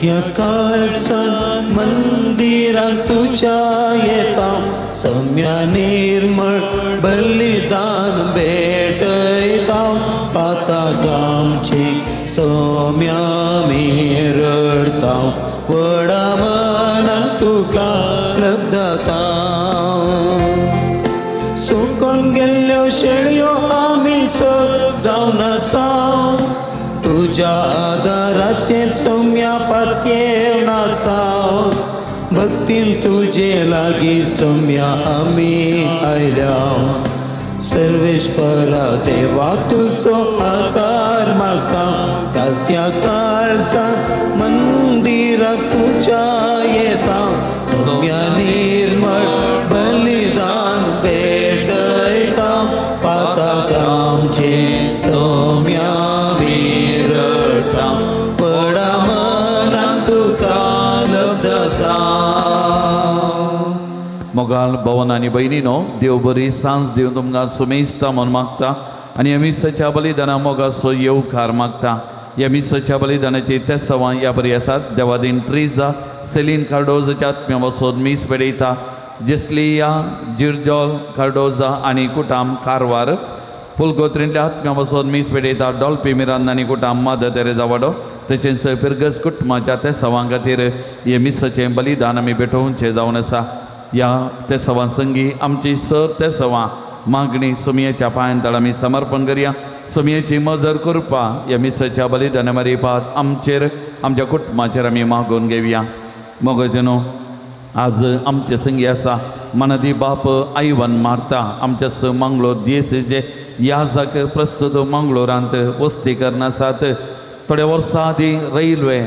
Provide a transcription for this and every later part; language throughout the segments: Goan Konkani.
कालत्या काळसान मंदिरां तुज्या येता सम्या निर्मळ बलिदान भेटयता पाता गामचे सोम्या मी रडता व्हडा मनान तुका लब्धता सुकोन गेल्ल्यो शेळयो आमी सग जावन आसा तुज्या आदाराचेर सौम्या पातयेवन आसा भक्तीन तुजे लागीं सौम्या आमी आयल्या सर्वेस्परा देवा तुजो आदार मागता कालत्या काळसान मंदिराक तुज्या येता सौम्या निर्मळ बलिदान भेटयता पाता आमचे सौम्या विरळता व्हडा मनान तुका लब्धता. मोगाल भवन आनी भयणीनो देव बरी सांज दिवन तुमकां सुमेस्ता म्हूण मागता आनी ह्या मिसाच्या बलिदाना मोगाचो येवकार मागता. ह्या मिसाच्या बलिदानाची तेसावां ह्या बरी आसात. देवादीन ट्रिजा सेलीन कार्डोजाच्या आत्म्या वचोन मीस पेडयता जेसलिया जिरजॉल कार्डोजा आनी कुटाम कारवार फुलगोत्रींतल्या आत्म्या वचोन मीस पेडयता डॉल्पी मिरांद आनी कुटाम मदर तेरेजा वाडो तशेंच फिरगज कुटुंबाच्या तेसावां खातीर हे मिसाचें बलिदान आमी भेटोवचें जावन आसा. ह्या तेसवां संगी आमची सर तेसवां मागणी सुमयेच्या पांयां आमी समर्पण करया. सुमयेची मजर करपा ह्या मिसाच्या बलिदाना मारिपात आमचेर आमच्या कुटुंबाचेर आमी मागून घेवया. मोगजनो आज आमचे संगी आसा मनदी बाप आयवन मारता आमच्या स मंगलोर दियेसेचे याजक प्रस्तुत मंगलोरांत वस्ती करून आसात. थोड्या वर्सां आदीं रेल्वे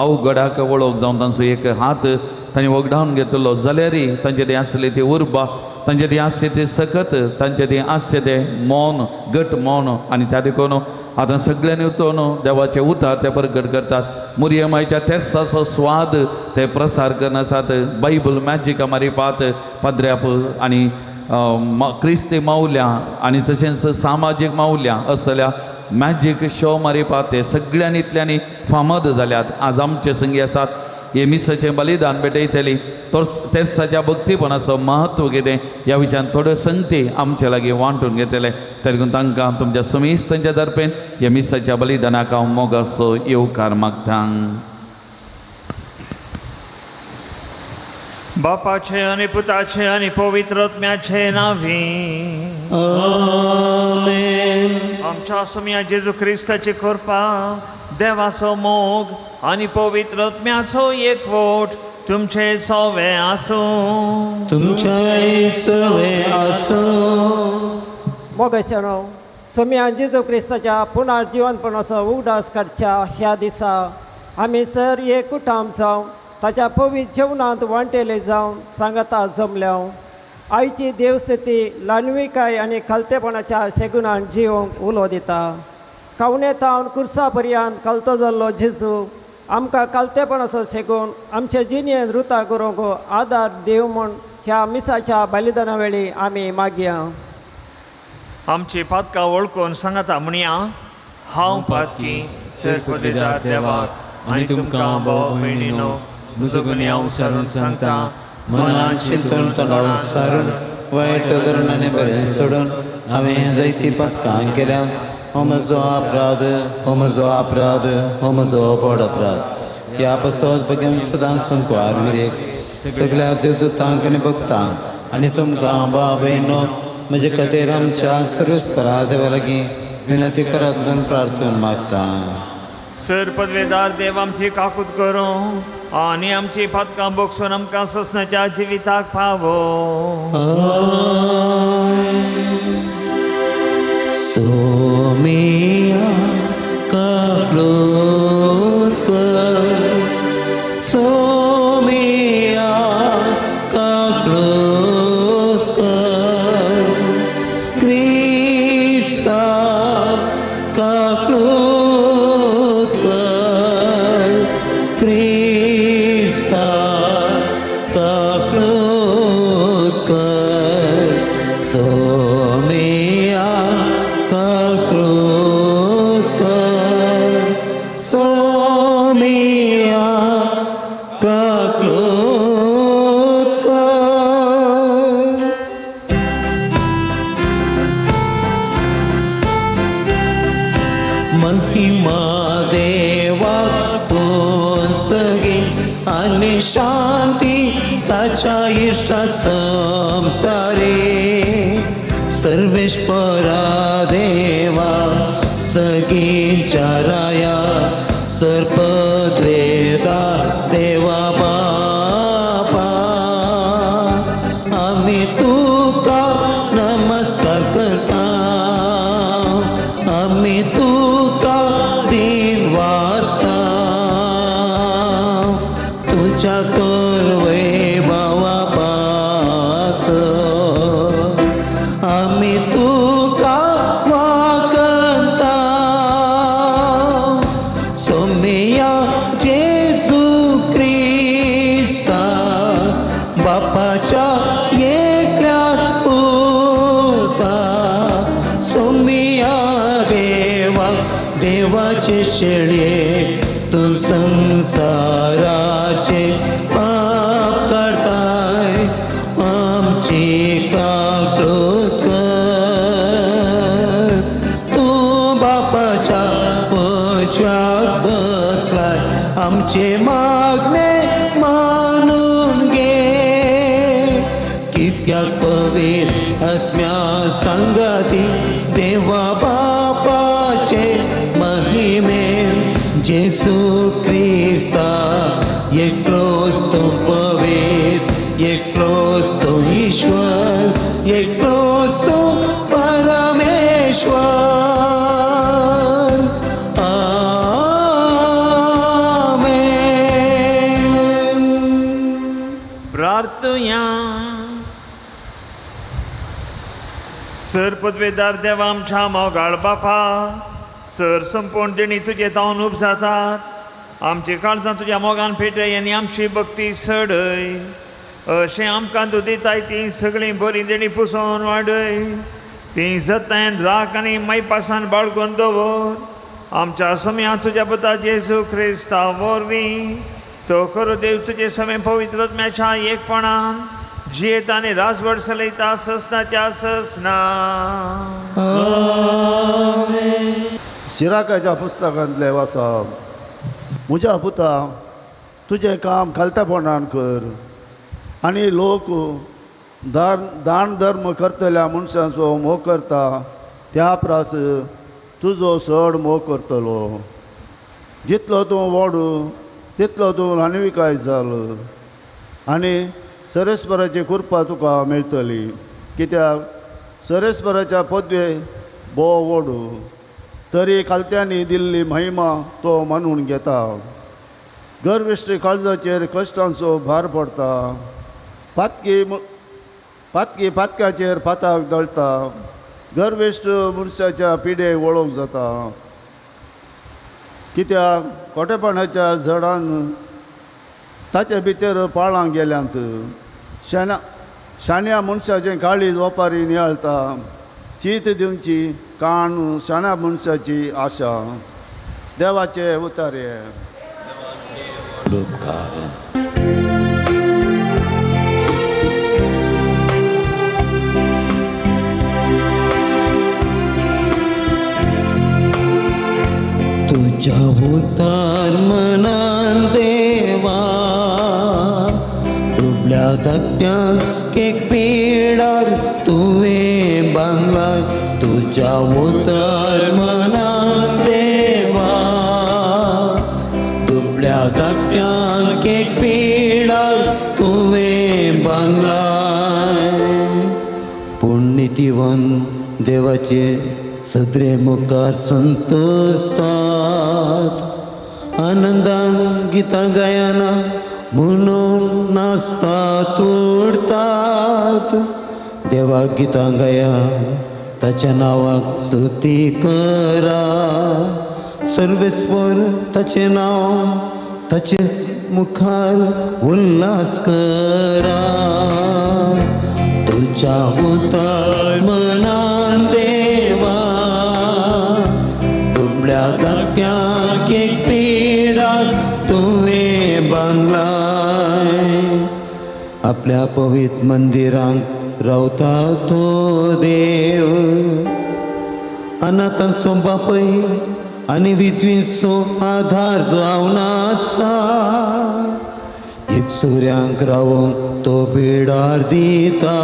अवघडाक वळख जावन तांचो एक हात तांणी वगडावन घेतलो जाल्यार तांचे ती आसली ती उर्बा तांचे ती आसचे ती सकत तांचे ती आसचे ते मौन घट मौन आनी त्या देखून आतां सगळ्यांनी उतोवन देवाचे उतार ते प्रगट करतात. मुरयमायच्या तेर्साचो स्वाद ते प्रसार करून आसात. बायबल मॅजिका मारिपात पाद्र्याप आनी क्रिस्ती मावल्या आनी तशेंच सामाजीक मावल्या असल्या मॅजीक शो मारिपात ते सगळ्यांनी इतल्यांनी फामाद जाल्यात. आज आमचे संगी आसात हे मिसाचें बलिदान भेटयतली तेर्साच्या भक्तीपणाचो म्हत्व कितें ह्या विशयान थोड्यो संगती आमचे लागीं वांटून घेतले तरी तांकां तुमच्या सुमेस्तांच्या दर्पेन ह्या मिसाच्या बलिदानाक हांव मोगाचो येवकार मागता. बापाचे आनी पुताचे आनी पवित्र आत्म्याचे नांवी आमेन. आमच्या सोम्या जेजू क्रिस्ताची कृपा देवाचो मोग आनी पवित्र आत्म्याचो एकवट तुमचे सवे आसूं. तुमच्याय सवे आसूं. मोगेशानो सोम्या जेजू क्रिस्ताच्या पुनर्जिवनपणाचो उगडास काडच्या ह्या दिसा आमी सर एक कुटाम जावन ताच्या पवित्र जेवणांत वांटेले जावन सांगाता जमल्या. आयची देवस्थिती ल्हानविकाय आनी खालतेपणाच्या शेगुणान जिवंक उलो दिता. कावणे तावन कुर्सा पर्यंत कलतो जाल्लो जेजू आमकां कालतेपणाचो शेगून आमचे जिणेन रुता करूंक आदार दिव म्हूण ह्या मिसाच्या बलिदाना वेळी आमी मागया. आमची पातकां वळखून सांगता म्हणया हांव पातकी सर पदवीदार देवाक आनी तुमकां भाव भयणीनो म्हजो गुन्यांव सारून सांगता मनान चिंतून तोंडान सारून वायट धरून आनी बरें सोडून हांवें जायतीं पातकां केल्या. हो म्हजो अपराध हो म्हजो अपराध हो म्हजो व्हड अपराध. ह्या पासत भगेन सदां संकवार विरेक सगळ्या देवदूतांक आनी भक्तांक आनी तुमकां भाव भयणो म्हजे खातीर आमच्या सर्वेस्परा देवा लागीं विनंती करात म्हूण प्रार्थना मागता. सर पदवेदार देव आमची काकूत करूं आनी आमची पातकां बोगसून आमकां सोंसण्याच्या जिविताक पावो. सोमिया काकलूत कर सोमिया काकलूत कर क्रिस्ता काकलूत कर क्रिस्ता काकलूत कर सोमिया काकलूत कर सोमिया आनी शांती ताच्या इश्टाक संवसारी सर्वेश्वरा देवा सगींच्या राया सर्पद्वेदा देवा बापा आमी तुका नमस्कार करता आमी तुका दिन वाचता तुज्या तोरवे बाबा पास आमी तुका वागता सोमिया जेजू क्रिस्ता बापाच्या एकल्या पुता सोमिया देवा देवाचे शेळये तूं संसाराचे पाप करताय आमची काकूत कर तूं बापाच्या उजव्याक बसलाय आमचे मागणे मानून घे कित्याक पवित्र आत्म्या सांगाती देवा बापाचे महिमे जेसू क्रिस्ता एकलोच तो पवित्र एकलोच तो ईश्वर एकलोच तो परमेश्वर. आमेन. प्रार्थुया. सर पदवेदार देवा आमच्या मोगाळ बापा सर संपूर्ण देणी तुजे तावन उब जातात आमची काळजां तुज्या मोगान पेटय आनी आमची भक्ती सडय अशें आमकां तूं दिताय ती सगळीं बरीं देणी पुसोवन वाडय ती जतायन राख आनी मायपासान बाळगून दवर आमच्या समया तुज्या पुता जेजू क्रिस्ता वरवीं तो खरो देव तुजे समे पवित्र आत्म्याच्या एकपणान जियेता आनी राजवट चलयता ससनाच्या ससना. सिराकाच्या पुस्तकांतलें वाचप. म्हज्या पुता तुजें काम खालतेपणान कर आनी लोक दान धर्म करतल्या मनशांचो मोग करता त्या प्रास तुजो चड मोग करतलो. जितलो तूं व्हड तितलो तूं ल्हानविकाय जाल आनी सरेस्पराची कृपा तुका मेळटली कित्याक सरेस्पराच्या पदवे भोव व्हड तरी खालत्यांनी दिल्ली महिमा तो मानून घेता. गर्विश्ट काळजाचेर कश्टांचो भार पडटा पातकी पातकी पातक्याचेर पाताक दळटा गर्विश्ट मनशाच्या पिडे वळख जाता कित्याक कोटेपणाच्या झडान ताचे भितर पाळां गेल्यांत. शाण्या शाण्या मनशाचें काळीज वपारी नियाळटा चीत दिवची कान शाण्या मनशाची आशा. देवाचे उतारे. तुझ्या उतार मनान देवा दुबल्या धाकट्यांक एक पिडार तुवें बांदलाय तुझ्या उतार मनान देवा दुबल्या धाकट्यांक एक पिडार तुवें बांदलाय. पूण नितीवन देवाचे सदरे मुखार संतोषतात आनंदान गितां गायना म्हणून नाचतात उडतात. देवाक गितां गाया ताच्या नांवाक स्तुती करा सर्वेस्वर ताचें नांव ताचे मुखार उल्हास करा. तुझ्या उतार मनान देवा दुबळ्या धाकट्यांक एक पिडार तुवें बांदलाय. आपल्या पवित्र मंदिरांत रावता तो देव अनाथांचो बापय आनी विधवींचो आधार जावन आसा. एक सुऱ्यांक रावोंक तो बिडार दिता,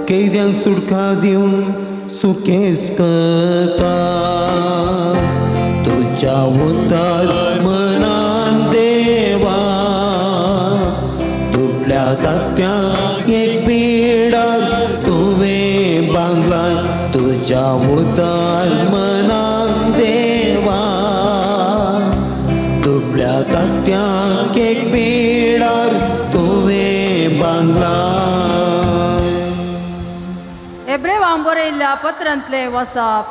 कैद्यांक सुटका दिवन सुकेस करता. तुज्या उतार मनान देवा, दुबल्या धाकट्या एक बिडार तुवें बांदला. तुज्या उतार मनान देवा, दुबल्या धाकट्यांक एक बिडार तुवें बांदला. एब्रेवांक बरयल्ल्या पत्रांतलें वसाप.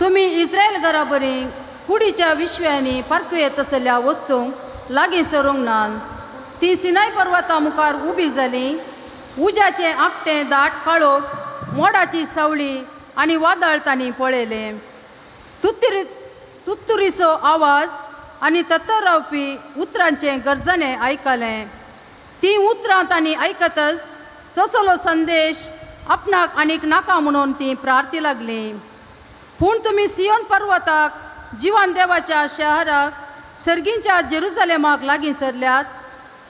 तुमी इस्रायल घराबरी कुडीच्या विश्व्यांनी पारखू येत आसल्या वस्तूंक लागीं सरूंक नात. ती सिनाय पर्वता मुखार उबी जाली. उज्याचें आकटें दाट काळोख, मोडाची सावळी आनी वादळ तांणी पळयलें. तुत्तुरीचो आवाज आनी तत्तर रावपी उतरांचें गरजणें आयकलें. तीं उतरां तांणी आयकतच तसलो संदेश आपणाक आनीक नाका म्हणून तीं प्रार्थी लागलीं. पूण तुमी सियोन पर्वताक, जिवन देवाच्या शहराक, सर्गींच्या जेरुजलेमाक लागीं सरल्यात.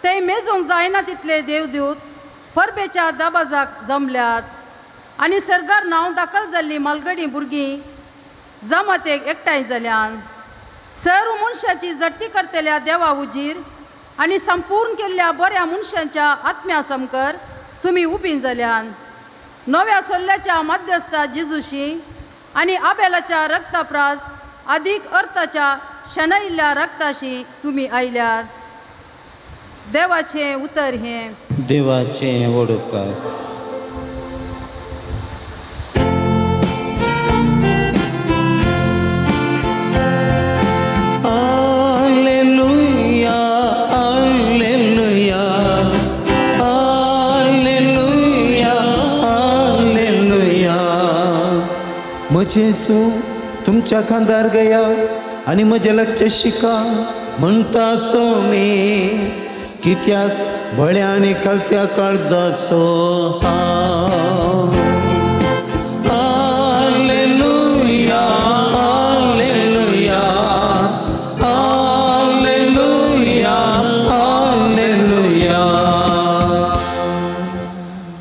ते मेजूंक जायना तितले देवदूत परबेच्या दबाजाक जमल्यात आनी सर्गार नांव दाखल जाल्लीं मालगडी भुरगीं जमातेक एकठांय जाल्यान. सर्व मनशाची जडती करतल्या देवा उजीर आनी संपूर्ण केल्ल्या बऱ्या मनशांच्या आत्म्या समकर तुमी उबी जाल्यान. नव्या सोल्ल्याच्या मध्यस्था जेजूशी आनी आबेलाच्या रक्ताप्रास आदीक अर्थाच्या शेणयल्ल्या रक्ताशी तुमी आयल्यात. देवाचें उतर हें. देवाचें वडकार. Alleluia, alleluia, alleluia, alleluia. म्हजें तुमच्या खांदार गया आनी म्हजें लक्ष शिका म्हणटा सोमी, कित्याक बळ्या आनी कालत्या काळजाचो हांव. Alleluia, alleluia, alleluia, alleluia.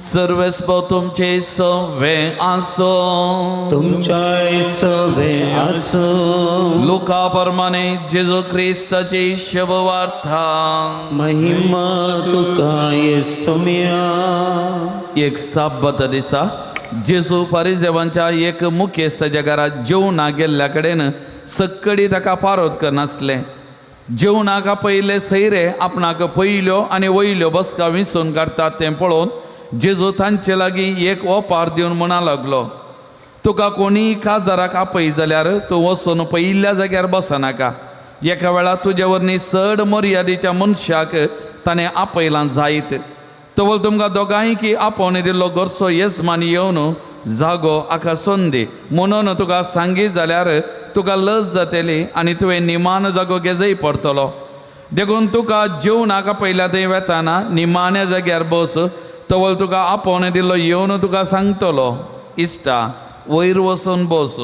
सर्वेस्पो तुमचे सवे आसो, तुमच्याय सवे आसो. लुका प्रमाणे जेजू क्रिस्ताची शुभवार्ता. महिमा तुका येसोम्या. एक साब्बत दिसा जेजू परिजेवांच्या एक मुखेस्ताच्या घरा जेवणाक गेल्ल्या कडेन सक्कडी ताका पारोत करनासलें. जेवणाक आपयल्ले सैरे आपणाक पयल्यो आनी वयल्यो बसका विंचून काडटात तें पळोवन जेजू तांचे लागीं एक ओपार दिवन म्हणा लागलो, तुका कोणीय काजाराक आपय जाल्यार तूं वचून पयिल्ल्या जाग्यार बसनाका. एका वेळार तुजे वरवीं चड मर्यादेच्या मनशाक ताणें आपयलां जायत. तवळ तुमकां दोगांय की आपोवन दिल्लो घरचो येजमान येवन जागो आका संदी म्हणून तुका सांगीत जाल्यार तुका लज जातली आनी तुवें निमान जागो घेजय पडटलो. देखून तुका जेवणाक आपयल्या थंय वेताना निमाण्या जाग्यार बस. तवळ तुका आपोवन दिल्लो येवन तुका सांगतलो, इश्टा वयर वचून बस.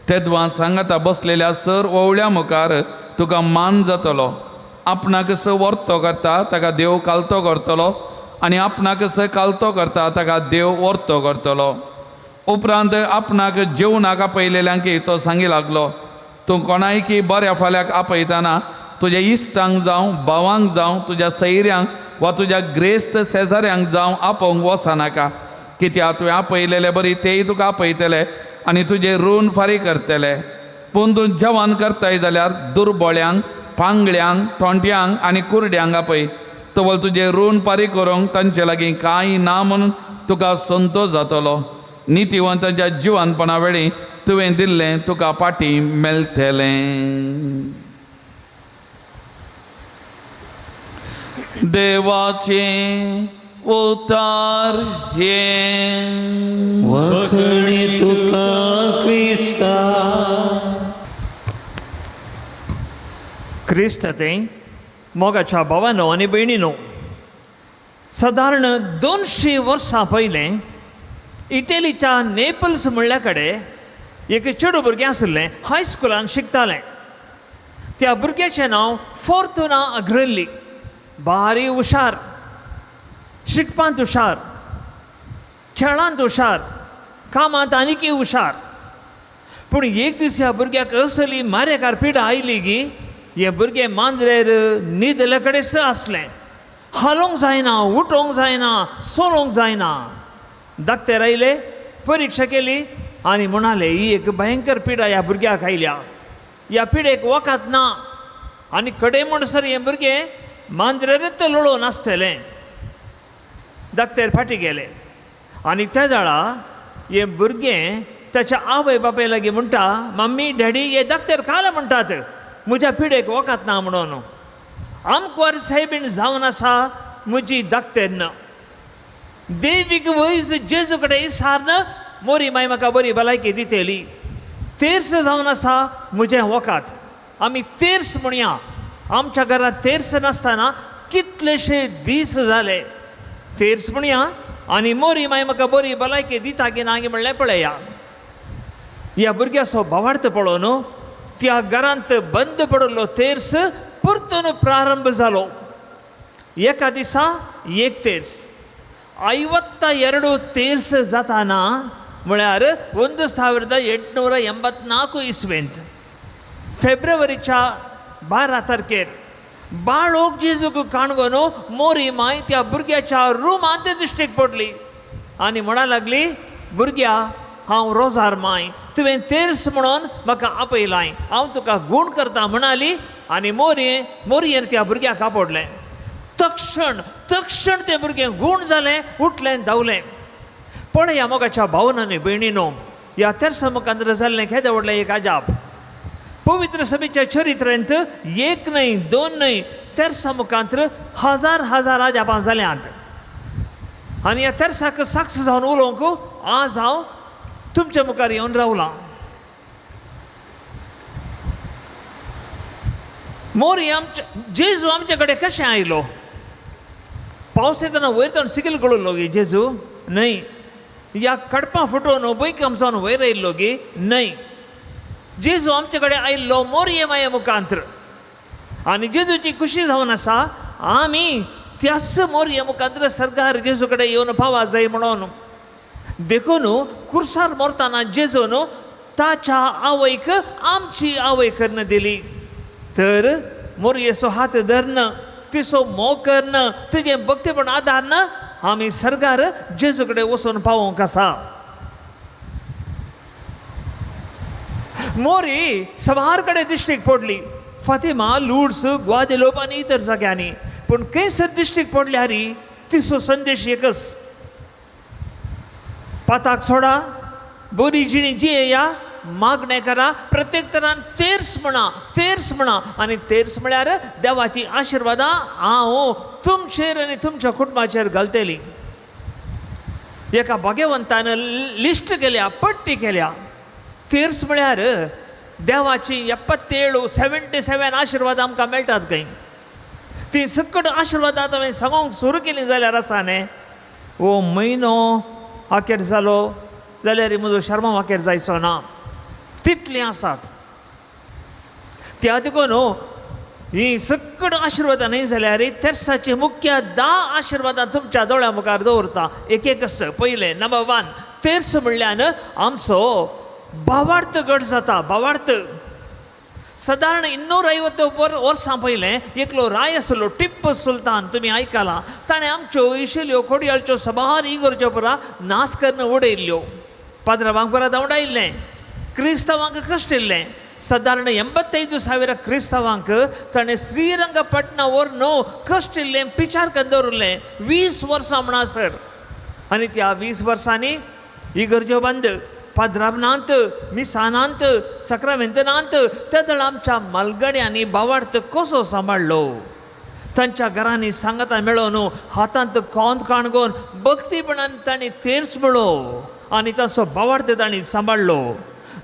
तेदवां सांगाता बसलेल्या सर ओवळ्या मुखार तुका मान जातलो. आपणाक कसो वर्तो करता ताका देव कालतो करतलो आनी आपणाक कसो कालतो करता ताका देव वर्तो करतलो. उपरांत आपणाक जेवणाक आपयलेल्यांक तो सांगी लागलो, तूं कोणायकी बऱ्या फाल्याक आपयतना तुज्या इश्टांक जावं, भावांक जावं, तुज्या सैऱ्यांक वा तुज्या ग्रेस्त शेजाऱ्यांक जावं आपोवंक वचनाका. कित्याक तुवें आपयलेले बरी तेय तुका आपयतले आनी तुजें ऋण फारीक करतले. पूण तूं जेवण करताय जाल्यार दुर्बोळ्यांक, पांगळ्यांक, तोंट्यांक आनी कुरड्यांक आपय. तवळ तुजें ऋण फारीक करूंक तांचे लागीं कांय ना म्हणून तुका संतोश जातलो. नितीवंतांच्या जिवनपणा वेळी तुवें दिल्लें तुका फाटीं मेळटलें. देवाचें उतार हें. वखणी तुका क्रिस्ता. क्रिस्त ते मोगाच्या भावानो आनी भयणीनो, सादारण 200 वर्सां पयलें इटलीच्या नेपल्स म्हणल्या कडेन एक चेडूं भुरगें आशिल्लें, हायस्कुलान शिकतालें. त्या भुरग्याचें नांव फोर्तुना अग्रल्ली. भारी हुशार, शिकपांत हुशार, खेळांत हुशार, कामांत आनीकय हुशार. पूण एक दीस ह्या भुरग्याक असली मारेकार पिडा आयली गी हें भुरगें मांद्रेर न्हिदले कडेन आसलें. हालोवंक जायना, उठोवंक जायना, चलोवंक जायना. डाक्टर आयले, परिक्षा केली आनी म्हणाले ही एक भयंकर पिडा ह्या भुरग्याक आयल्या, ह्या पिडेक वखद ना आनी कडे म्हणसर हें भुरगें मांद्रेरच लोळोवन आसतलें. डाक्टर फाटीं गेले आनी त्या वेळा हें भुरगें ताच्या आवय बापाय लागीं म्हणटा, मम्मी डॅडी हे डाक्टर काल म्हणटात म्हज्या पिडेक वखद ना म्हणून. आमकोर सायबीण जावन आसा म्हजी डाक्टर न देवीक वयज जेजू कडेन विचारून मोरी माय म्हाका बरी भलायकी दितली. तेर्स जावन आसा म्हजें वखद. आमी तेर्स म्हणया. आमच्या घरांत तेर्स नासतना कितलेशे दीस जाले. तेर्स म्हणया आनी मोरी माय म्हाका बरी भलायकी दिता की ना म्हणलें पळया. ह्या भुरग्याचो भावार्थ पळोवन त्या घरांत बंद पडिल्लो तेर्स परतून प्रारंभ जालो. एका दिसा एक तेर्स, 52 ತೇರ್ಸ್ जाताना म्हळ्यार 1884 इस्वेंत फेब्रुवारीच्या 12 तारखेर बाळोक जेजूक काणगोन मोरी माय त्या भुरग्याच्या रुमांत दिश्टीक पडली आनी म्हणा लागली, भुरग्या हांव रोजार माय, तुवें तेर्स म्हणून म्हाका आपयलाय, हांव तुका गूण करता म्हणाली आनी मोरयेन त्या भुरग्याक आपडलें. तक्षण तक्षण तें भुरगें गूण जालें, उठलें, धांवलें. पळया मोगाच्या भावनांनी भयणीनो, ह्या तेर्सा मुखार जाल्लें केदें व्हडलें एक अजाप. पवित्र सभेच्या चरित्रेंत एक न्हय दोन न्हय तेर्सा मुखांत हजार हजार अजापां जाल्यांत आनी ह्या तेर्साक साक्ष जावन उलोवंक आज हांव तुमच्या मुखार येवन रावलां. मोरी आमच्या जेजू आमचे कडेन कशें आयलो? पावस येतना वयर ताणें सिगल कळिल्लो गी जेजू? न्हय. ह्या कडपां फुटोवन भुंयकांप जावन वयर आयिल्लो गी? न्हय. जेजू आमचे कडेन आयिल्लो मोरये माये मुखांत्र आनी जेजूची खुशी जावन आसा आमी त्याच मोरये मुखांत्र सरकार जेजू कडेन येवन पावा जाय म्हणून. देखून कुर्सार मरतना जेजून ताच्या आवयक आमची आवय करून दिली. तर मोरयेचो हात धरून तिचो मोग करून तुजें भक्तीपण आदार आमी सरकार जेजू कडेन वचून पावोवंक आसा. मोरी सवार कडेन दिश्टीक पडली, फातिमा, लुड्स, ग्वादेलोप आनी इतर जाग्यांनी. पूण खंयसर दिश्टीक पडल्यार तिचो संदेश एकच, पाताक सोडा, बरी जिणी जियेया, मागणें करा, प्रत्येक तरान तेर्स म्हणा, तेर्स म्हणा. आनी तेर्स म्हळ्यार देवाची आशिर्वादां हांव तुमचेर आनी तुमच्या कुटुंबाचेर घालतली. एका भाग्यवंतान लिस्ट केल्या, पट्टी केल्या. तेर्स म्हळ्यार देवाची 77 77 आशिर्वाद आमकां मेळटात खंय. ती सकट आशिर्वादां हांवें सांगूंक सुरू केली जाल्यार आसा न्ही, हो म्हयनो अखेर जालो जाल्यार म्हजो शर्मा अखेर जायचो ना, तितलीं आसात. त्या देखून ही सकट आशिर्वादां न्हय जाल्यार तेर्साची मुख्य 10 आशिर्वादां तुमच्या दोळ्या मुखार दवरता. एक एक पयलें नंबर 1, तेर्स म्हणल्यान आमचो भावार्थ घट जाता. भावार्थ सादारण 250 वर्सां पयलें एकलो राय आसलो, टिप्पू सुलतान, तुमी आयकलां. ताणें आमच्यो इशिल्यो खोडयाळच्यो सबार इगर्ज्यो पुरा नाश करून उडयल्ल्यो, पाद्रावांक पुरा धांवडायल्लें, क्रिस्तांवांक कश्टिल्लें. सादारण 85,000 क्रिस्तांवांक ताणें श्रीरंगपटणा व्हरून कश्टिल्लें, पिचार करून दवरिल्लें 20 वर्सां म्हणसर. आनी त्या 20 वर्सांनी इगर्ज्यो बंद, पाद्राव नात, मिसां नात, साक्रामेंत नात. त्या वेळार आमच्या मालगड्यांनी भावार्थ कसो सांबाळ्ळो? तांच्या घरांनी सांगाता मेळोवन हातांत कोंत काणगोन भक्तीपणान तांणी तेर्स मेळो आनी ताचो भावार्थ तांणी सांबाळ्ळो.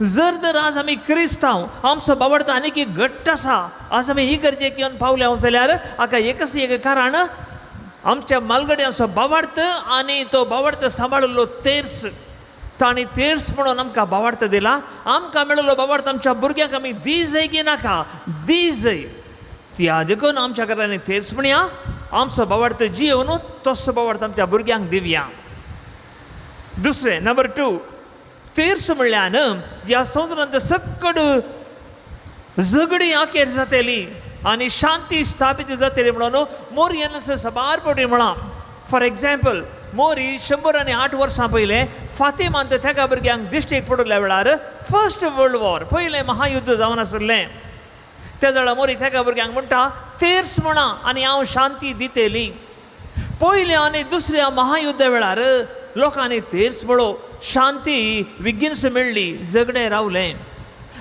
जर तर आज आमी क्रिस्तांव, आमचो भावार्थ आनीक एक घट्ट आसा, आज आमी ही गरजेक येवन पावल्या जाल्यार हाका एकच एक कारण, आमच्या मालगड्यांचो भावार्थ आनी तो भावार्थ सांबाळिल्लो तेर्स. तांणी तेर्स म्हणून आमकां भावार्थ दिला. आमकां मेळिल्लो भावार्थ आमच्या भुरग्यांक आमी दी जाय की नाका दी जाय. त्या देखून आमच्या घरांनी तेर्स म्हणया आमचो भावार्थ जियोवन तसो भावार्थ आमच्या भुरग्यांक दिवया. दुसरें नंबर 2, तेर्स म्हणल्यान ह्या संवसारांत सकड झगडी आखेर जातली आनी शांती स्थापीत जातली म्हणून मोरयेन सबार पटी म्हळां. फॉर एग्जाम्पल, मोरी 108 वर्सां पयलें फातिमांत तेगा भुरग्यांक दिश्टीक पडिल्ल्या वेळार फर्स्ट वर्ल्ड वॉर, पयलें महायुद्ध जावन आशिल्लें. त्या वेळार मोरी तेगा भुरग्यांक म्हणटा तेर्स म्हणा आनी हांव शांती दितली. पयल्या आनी दुसऱ्या महायुद्धा वेळार लोकांनी तेर्स म्हणो, शांती विगिन्स मेळ्ळी, झगडें रावलें.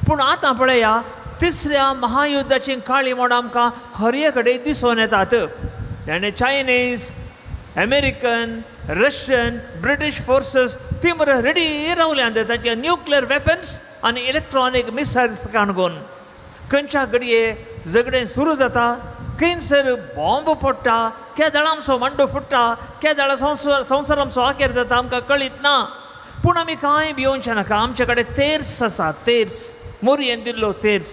पूण आतां पळया तिसऱ्या महायुद्धाची काळी मोड आमकां हरये कडेन दिसून येतात. आनी Chinese, American, Russian, British forces ती बरें रेडी रावल्यात तांचे न्युक्लियर वेपन्स आनी इलेक्ट्रॉनीक मिसायल्स काणगून. खंयच्या घडये झगडें सुरू जाता, खंयसर बॉम्ब पडटा, केदळ आमचो मांडो फुट्टा, केदळ संवसार आमचो आखेर जाता, आमकां कळीत ना. पूण आमी कांय भियोवचें नाका, आमचे कडेन तेर्स आसा, तेर्स मोरयेन दिल्लो तेर्स.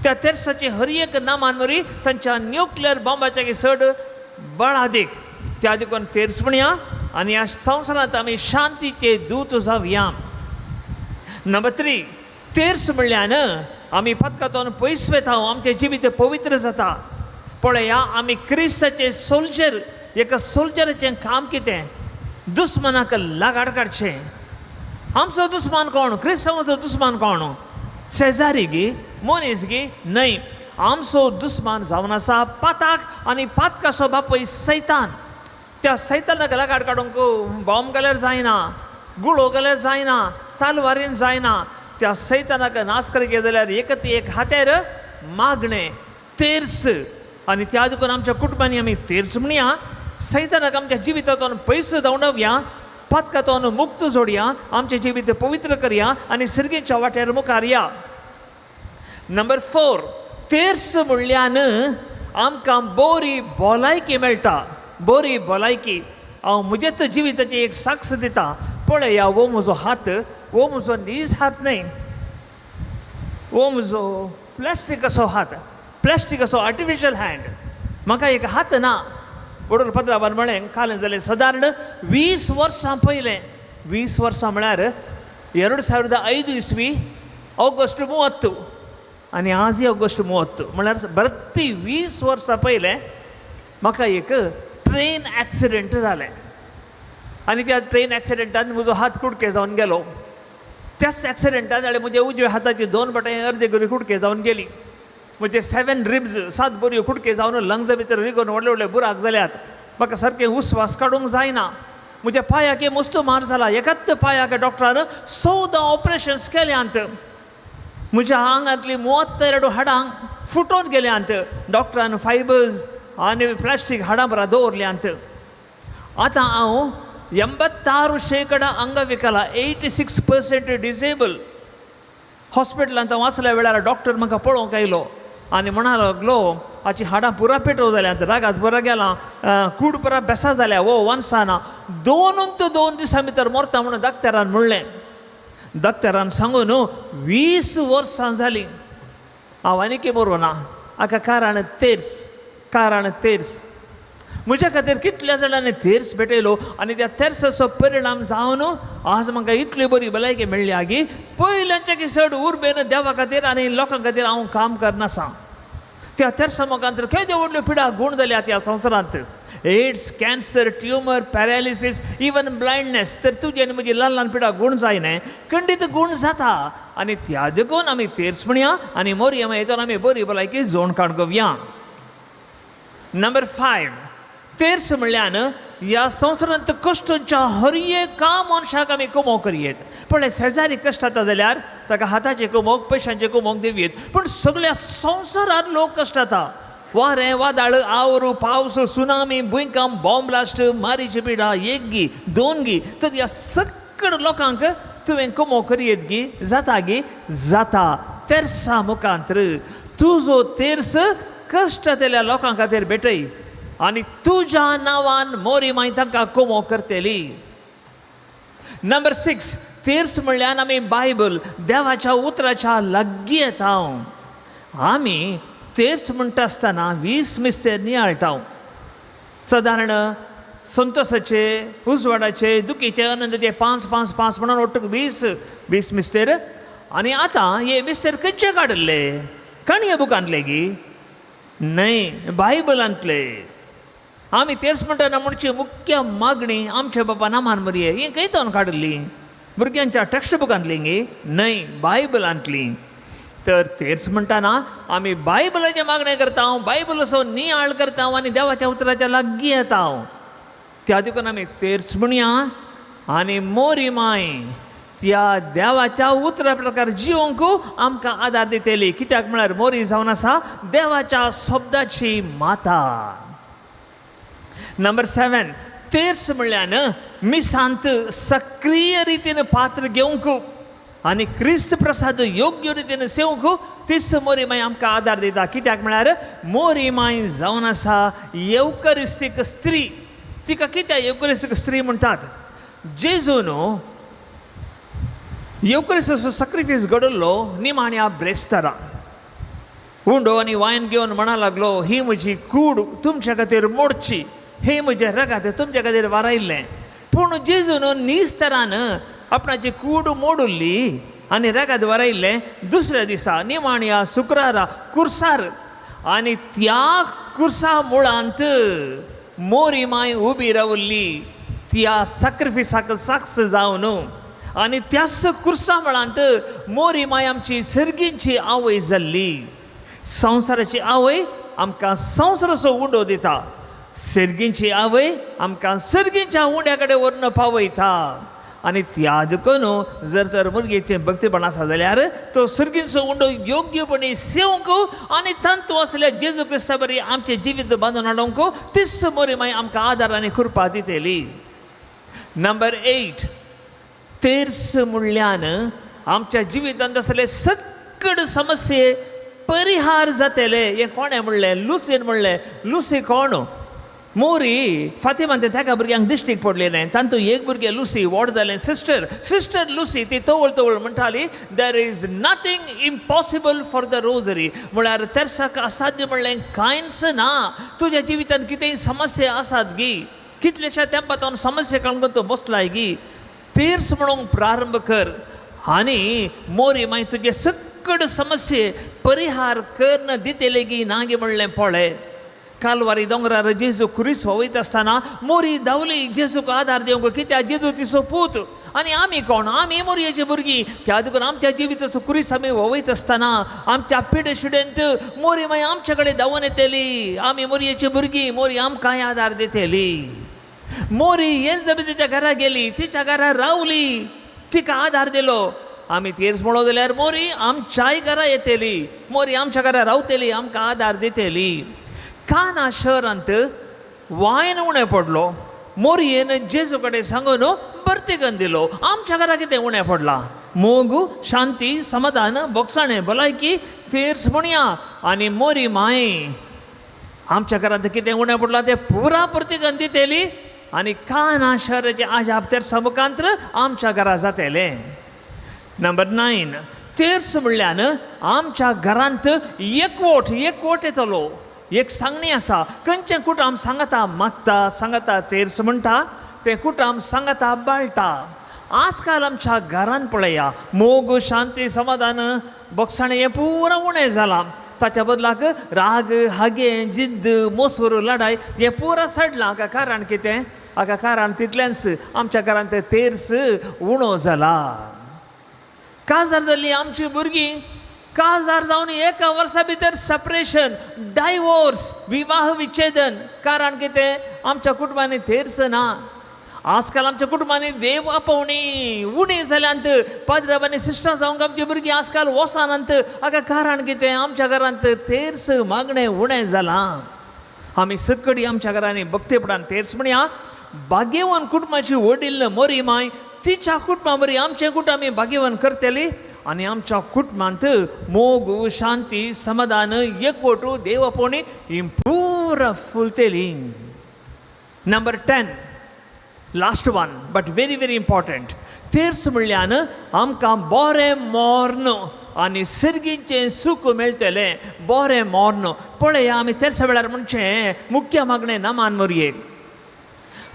त्या तेर्साची हर एक नामान मोरी तांच्या न्युक्लियर बॉम्बाच्या चड बळादीक. त्या देखून तेर्स म्हणया आनी ह्या संवसारांत आमी शांतीचे दूत जावया. नंबर 3, तेर्स म्हणल्यान आमी पदकांतून पयस वता, आमचें जिवीत पवित्र जाता. पळया आमी क्रिस्ताचे सोल्जर, एका सोल्जराचें काम कितें? दुस्मनाक लागाड काडचें. आमचो दुस्मान कोण? क्रिस्तांवाचो दुस्मान कोण? शेजारी गी, मनीस गी? न्हय. आमचो दुस्मान जावन आसा पाताक आनी पातकाचो बापूय सैतान. त्या सैतानाक लागाड काडूंक बॉम्ब घाल्यार जायना, गुळो घाल्यार जायना, तालवारीन जायना. त्या सैतानाक नाश करचे जाल्यार एकत एक हातेर मागणें तेर्स. आनी त्या देखून आमच्या कुटुंबांनी आमी तेर्स म्हणया, सैतानाक आमच्या जिवितांतून पयस धांवडावया, पातकांतून मुक्त जोडया, आमचें जिवीत पवित्र करया आनी सिरगेच्या वाट्यार मुखार या. नंबर 4, तेर्स म्हणल्यान आमकां बरी भलायकी मेळटा, बरी भलायकी. हांव म्हजेच जिविताची एक साक्ष दिता. पळया हो म्हजो हात, हो म्हजो नीज हात न्हय, हो म्हजो प्लास्टीक असो हात, प्लास्टीक असो आर्टिफिशियल हँड. म्हाका एक हात ना. वडोल पत्राबान म्हळें काल जालें सादारण 20 वर्सां पयलें, 20 वर्सां म्हळ्यार 2005 इस्वी ऑगस्ट 30 आनी आजय ऑगस्ट 30 म्हळ्यार बरती 20 वर्सां पयलें म्हाका एक ट्रेन एक्सिडंट जालें. आनी त्या ट्रेन एक्सिडंटान म्हजो हात कुडके जावन गेलो. त्याच एक्सिडंटान जाल्यार म्हज्या उजव्या हाताची 2 बोटां अर्दे गुरी कुडके जावन गेली. म्हजे 7 रिब्स, 7 बऱ्यो कुडके जावन लंग्सा भितर रिगोवन व्हडले व्हडले बुराक जाल्यात. म्हाका सारकें उस्वास काडूंक जायना. म्हज्या पांयाक मस्त मार जाला. एकाच पांयाक डॉक्टरान 14 ऑपरेशन्स केल्यांत. म्हज्या आंगांतली 32 हाडां फुटोवन गेल्यांत. डॉक्टरान फायबर्स आनी प्लास्टीक हाडां बरा दवरल्यांत. आतां हांव 86% अंगविकला, 86% डिसेबल. हॉस्पिटलांत हांव आसल्या वेळार डॉक्टर म्हाका पळोवंक आयलो आनी म्हणा लागलो हाची हाडां पुरा पेटोव जाल्यात, रागात पुरा गेलां, कूड पुरा बेसा जाल्या, हो वनसाना 2 दिसां भितर मरता म्हणून डॉक्टरान म्हणलें. डॉक्टरान सांगून 20 वर्सां जालीं हांव आनीक मरूं ना. हाका कारण तेर्स, कारण तेर्स. म्हज्या खातीर कितल्या जाणांनी तेर्स भेटयलो आनी त्या तेर्साचो परिणाम जावन आज म्हाका इतली बरी भलायकी मेळ्ळी की पयल्याच्या की चड उर्बेन देवा खातीर आनी लोकां खातीर हांव काम करनासा. त्या तेर्सा मुखांतर केद्यो व्हडल्यो पिडा गूण जाल्या त्या संवसारांत, AIDS, cancer, tumour, paralysis, even blindness. तर तुजी आनी म्हजी ल्हान ल्हान पिडा गूण जायना, खंडीत गूण जाता. आनी त्या देखून आमी तेर्स म्हणया आनी मोरया मागीर आमी बरी भलायकी जोड काडगोवया. नंबर 5, तेर्स म्हणल्यान ह्या संवसारांत कश्टांच्या हर एका मनशाक आमी कुमोक करयेत. पळय शेजारी कश्ट जाता जाल्यार ताका हाताचे कुमोक, पयशांचे कुमोक दिवयेत. पूण सगळ्या संवसारांत लोक कश्ट जाता. वारें, वादळ, आवरू, पावस, सुनामी, भुंयकांप, बॉम्ब ब्लास्ट, मारीची पिडा, 1 गी 2 गी, तर ह्या सगळ्या लोकांक तुवें कुमोक करयेत गी जाता गी जाता. तेर्सा मुखांतर तुजो तेर्स कश्ट जातल्या लोकां खातीर भेटय आनी तुज्या नांवान मोरी माय तांकां कुमो करतली. नंबर 6, तेर्स म्हणल्यार आमी बायबल, देवाच्या उतराच्या लागीं येता. आमी तेर्स म्हणटा आसतना 20 मिस्तेर नियाळटा. सादारण संतोसाचे, उजवाडाचे, दुखीचे, आनंदाचे 5 5 5 म्हणून ಒಟ್ಟು 20 20 मिस्तेर. आनी आतां हे मिस्तेर खंयचे काडिल्ले? काणये बुकांतले गी? न्हय, बायबलांतले. आमी तेर्स म्हणटना म्हणची मुख्य मागणी आमच्या बाबा नामान मरये, ही खंय तावन काडिल्ली? भुरग्यांच्या टॅक्स्ट बुकांतली गी? न्हय, बायबलांतली. तर तेर्स म्हणटना आमी बायबलाचें मागणें करता, बायबलाचो नियाळ करता आनी देवाच्या उतराच्या लागीं येता. त्या देखून आमी तेर्स म्हणया आनी मोरी माय त्या देवाच्या उतरा प्रकार जिवंक आमकां आदार दितली. कित्याक म्हळ्यार मोरी जावन आसा देवाच्या शब्दाची माता. नंबर 7, तेर्स म्हणल्यार मिसांत सक्रीय रितीन पात्र घेवंक आनी क्रिस्त प्रसाद योग्य रितीन सेवंक तीच मोरी माय आमकां आदार दिता. कित्याक म्हळ्यार मोरी माय जावन आसा येवकरिस्तीक स्त्री. तिका कित्याक येवकरिस्तीक स्त्री म्हणटात? जेजून येवकरिस्ताचो सॅक्रिफायस घडयल्लो निमाण्या ब्रेस्तारा. उंडो आनी वायन घेवन म्हणा लागलो, ही म्हजी कूड तुमच्या खातीर मोडची, हे म्हजें रगात तुमच्या खातीर वारायल्लें. पूण जेजून निस्तरान आपणाची कूड मोडुल्ली आनी रगात वारायल्लें दुसऱ्या दिसा निमाण्या शुक्रारा कुर्सार. आनी त्या कुर्सा मुळांत मोरी माय उबी रावल्ली त्या सॅक्रिफिसाक साक्ष जावन. आनी त्याच कुर्सा मुळांत मोरी माय आमची सर्गींची आवय जाल्ली. संवसाराची आवय आमकां संवसाराचो उंडो दिता, सर्गींची आवय आमकां सर्गींच्या उंड्या कडेन व्हरून पावयता. आनी त्या देखून जर तर भुरग्याचें भक्तीपण आसा जाल्यार तो सर्गींचो उंडो योग्यपणी सेवंक आनी तांतू आसल्या जेजू क्रिस्ता बरी आमचें जिवीत बांदून हाडूंक तीच मोरी माय आमकां आदार आनी कृपा दितली. नंबर 8, तेर्स म्हणल्यान आमच्या जिवितांत आसले सगळे समस्ये परिहार जातले. हें कोणें म्हणलें? लुसीन म्हणलें. लुसी कोण? मोरी फातिमान तेका भुरग्यांक दिश्टीक पडलेलें. तातूंत एक भुरगें लुसी व्हड जालें, सिस्टर सिस्टर लुसी. ती तवळ तवळ म्हणटाली, there is nothing impossible for the rosary. म्हळ्यार तेर्साक असाध्य म्हणलें कांयच ना. तुज्या जिवितांत कितेंय समस्या आसात गी, कितल्याश्या तेंपा तावन समस्या काडून तूं बसलाय गी, तेर्स म्हणूंक प्रारंभ कर आनी मोरी मागीर तुजे सगळे समस्ये परिहार करन दितले गी ना गी म्हणलें पळय. कालवारी दोंगरार जेजू खुरीस वयता आसतना मोरी धांवली जेजूक आदार दिवंक. कित्याक? जेजू तिचो पूत आनी आमी कोण? आमी मोरयेची भुरगीं. त्या देखून आमच्या जिविताचो खुरीस आमी वयता आसतना आमच्या पिडे शिडेंत मोरी मागीर आमच्या कडेन धांवून येतली. आमी मोरयेची भुरगीं, मोरी आमकांय आदार दितली. मोरी एलिझाबेथीच्या घरा गेली, तिच्या घरा रावली, तिका आदार दिलो. आमी तेर्स म्हणो जाल्यार मोरी आमच्याय घरा येतली, मोरी आमच्या घरा रावतली, आमकां आदार दितली. काना शहरांत वायन उणें पडलो, मोरयेन जेजू कडेन सांगून भरती दिलो. आमच्या घरा कितें उणें पडलां? मोग, शांती, समाधान, बोगसाणें, भलायकी, तेर्स म्हणया. आनी मोरी माय आमच्या घरांत कितें उणें पडलां तें पुरा प्रतिगन दितली आनी काना शहराचें आजाप तेर्सा मुखांत्र आमच्या घरा जातलें. नंबर 9, तेर्स म्हणल्यार आमच्या घरांत एकवट एकवट येतलो. एक सांगणी आसा, खंयचें कुटाम सांगता मागता, सांगता तेर्स म्हणटा, तें कुटाम सांगता बाळटा. आजकाल आमच्या घरान पळया मोग, शांती, समाधान, बोगसाणें हें पुरा उणें जालां. ताच्या बदलाक राग, हागे, जिद्द, मोसोर, लडाय हें पुरा सडलां. हाका कारण कितें? हाका कारण तितलेंच आमच्या घरांत तेर्स उणो जाला. काजार जाल्लीं आमचीं भुरगीं काजार जावन एका वर्सा भितर सेपरेशन, डायवोर्स, विवाह विच्छेदन. कारण कितें? आमच्या कुटुंबांनी तेर्स ना. आजकाल आमच्या कुटुंबांनी देव आपोवणी उणी जाल्यांत. पाद्राब आनी सिस्टरां जावंक आमची भुरगीं आजकाल वचनात. हाका कारण कितें? आमच्या घरांत तेर्स मागणें उणें जालां. आमी सकडी आमच्या घरांनी भक्तीपणान तेर्स म्हणया. भाग्यवान कुटुंबाची वडील मोरी माय तिच्या कुटुंबा बरी आमचें कुटुंब आमी भाग्यवान करतली आनी आमच्या कुटुंबांत मोग, शांती, समाधान, एकवट, देव आपोवणी ही पुरा फुलतली. Number 10, last one but very very important. तेर्स म्हणल्यान आमकां बरें मोर्न आनी सिर्गीचें सूख मेळटलें बरें मोर्न. पळया आमी तेर्सा वेळार म्हणचें मुख्य मागणें नमान मोरयेक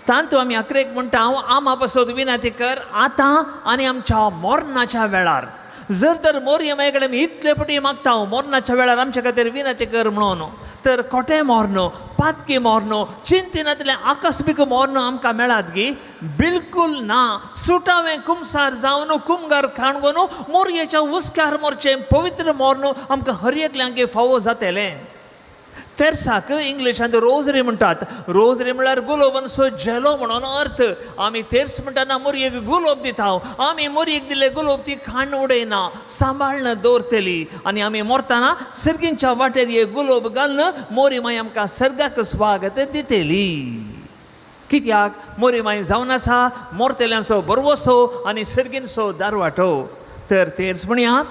तांतू आमी अकरेक म्हणटा हांव आमा पासत विनंती कर आतां आनी आमच्या मोरणाच्या वेळार. जर तर मोरये माये कडेन आमी इतले पटी मागता हांव मोरणाच्या वेळार आमच्या खातीर विनंती कर म्हणून, तर खोटें मोर्न, पातकी मोर्न, चिंतिनातलें आकस्मीक मोर्न आमकां मेळात गी? बिलकूल ना. सुटावें कुमसार जावन कुमगार खाणगोन मोरयेच्या हुस्क्यार मोरचें पवित्र मोर्न आमकां हर एकल्यांक फावो जातलें. तेर्साक इंग्लिशांत रोजरी म्हणटात. रोजरी म्हळ्यार गुलोबांचो झेलो म्हणून अर्थ. आमी तेर्स म्हणटाना मोरयेक गुलोब दिता. आमी मोरयेक दिल्ले गुलोब ती खाण उडयना, सांबाळन दवरतली आनी आमी मरतना सर्गींच्या वाटेर एक गुलोब घालून मोरी माई आमकां सर्गाक स्वागत दितली. कित्याक मोरी माई जावन आसा मोरतेल्यांचो बरवसो आनी सर्गींचो दारवाटो. तर तेर्स म्हणया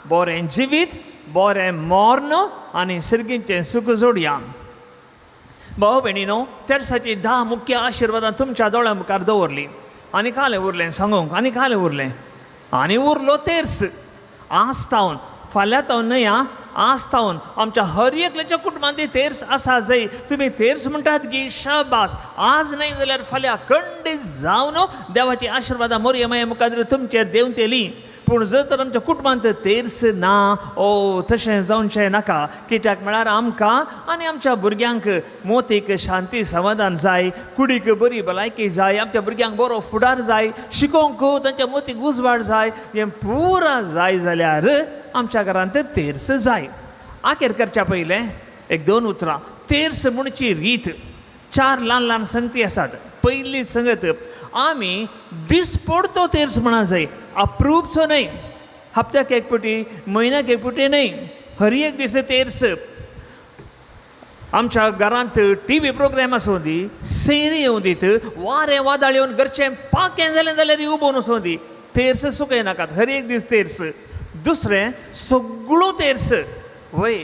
बरें जिवीत, बरें मोर्न आनी सर्गींचें सूख जोडया. भाव भयणीनो, तेर्साची 10 मुख्य आशिर्वादां तुमच्या दोळ्या मुखार दवरली आनी कालें उरलें सांगूंक, आनी कालें उरलें आनी उरलो तेर्स. आज तावन, फाल्यां तावन न्हय आं, आज तावन आमच्या हर एकल्याच्या कुटुंबांत तेर्स आसा जय. तुमी तेर्स म्हणटात की शाबास, आज न्हय जाल्यार फाल्यां खंडीत जावन देवाची आशिर्वादां मोरये माये मुखार तुमचेर देंवतली. पूण जर तर आमच्या कुटुंबांत तेर्स ना, ओ तशें जावचें नाका. कित्याक म्हळ्यार आमकां आनी आमच्या भुरग्यांक मोतीक शांती समाधान जाय, कुडीक बरी भलायकी जाय, आमच्या भुरग्यांक बरो फुडार जाय, शिकोवंक तांच्या मोतीक उजवाड जाय. हें पुरा जाय जाल्यार आमच्या घरांत तेर्स जाय. आखेर करच्या पयलें एक दोन उतरां. तेर्स म्हणची रीत 4 ल्हान ल्हान संगती आसात. पयली संगत, आमी दिसपडतो तेर्स म्हणा जाय, अप्रूपचो न्हय, हप्त्याक एक पटी, म्हयन्याक एक पटी न्हय, हर एक दीस तेर्स. आमच्या घरांत टी व्ही प्रोग्राम आसूं दी, सेरी येवं दीत, वारें वादळ येवन घरचें पाकें जालें जाल्यार उबोवन वचूं दी, तेर्स सुकयनाकात, हर एक दीस तेर्स. दुसरें, सगळो तेर्स. वय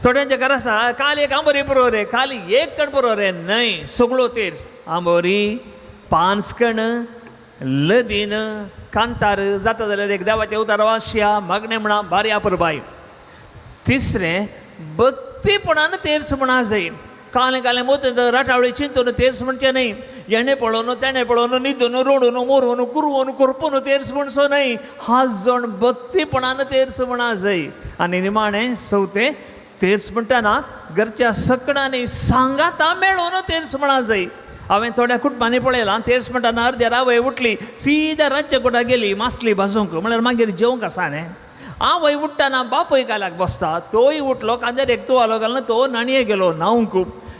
थोड्यांच्या घरा आसा काल एक आंबोरी पुरो रे, काल एक कण पुरो रे, न्हय, सगळो तेर्स. आंबोरी, पांचकण, लदीन, कांतार जाता जाल्यार एक देवाचें उतार वाशया मागणें म्हणा, भारी अपुरबाय. तिसरें, भक्तीपणान तेर्स म्हणा जाय. कालें कालें मोत राटावळी चिंतून तेर्स म्हणचें न्हय, हेणें पळोवन तेणें पळोवन न्हिदून रोडून मोरून कुरवून कुरपून तेर्स म्हणचो न्हय. हात जण भक्तीपणान तेर्स म्हणा जाय. आनी निमाणें चवथें, तेर्स म्हणटाना घरच्या सकडांनी सांगाता मेळोवन तेर्स म्हणा जाय. हांवें थोड्या कुटुंबांनी पळयलां, तेर्स म्हणटाना अर्द्या आवय उठली, सिद्या रातच्या कुडा गेली मासली भाजूंक, म्हळ्यार मागीर जेवंक आसा न्ही. आवय उठ्ठाना बापूय काल्याक बसता, तोय उठलो, कांद्यार एक तुवालो घालून तो न्हाणये गेलो न्हावंक.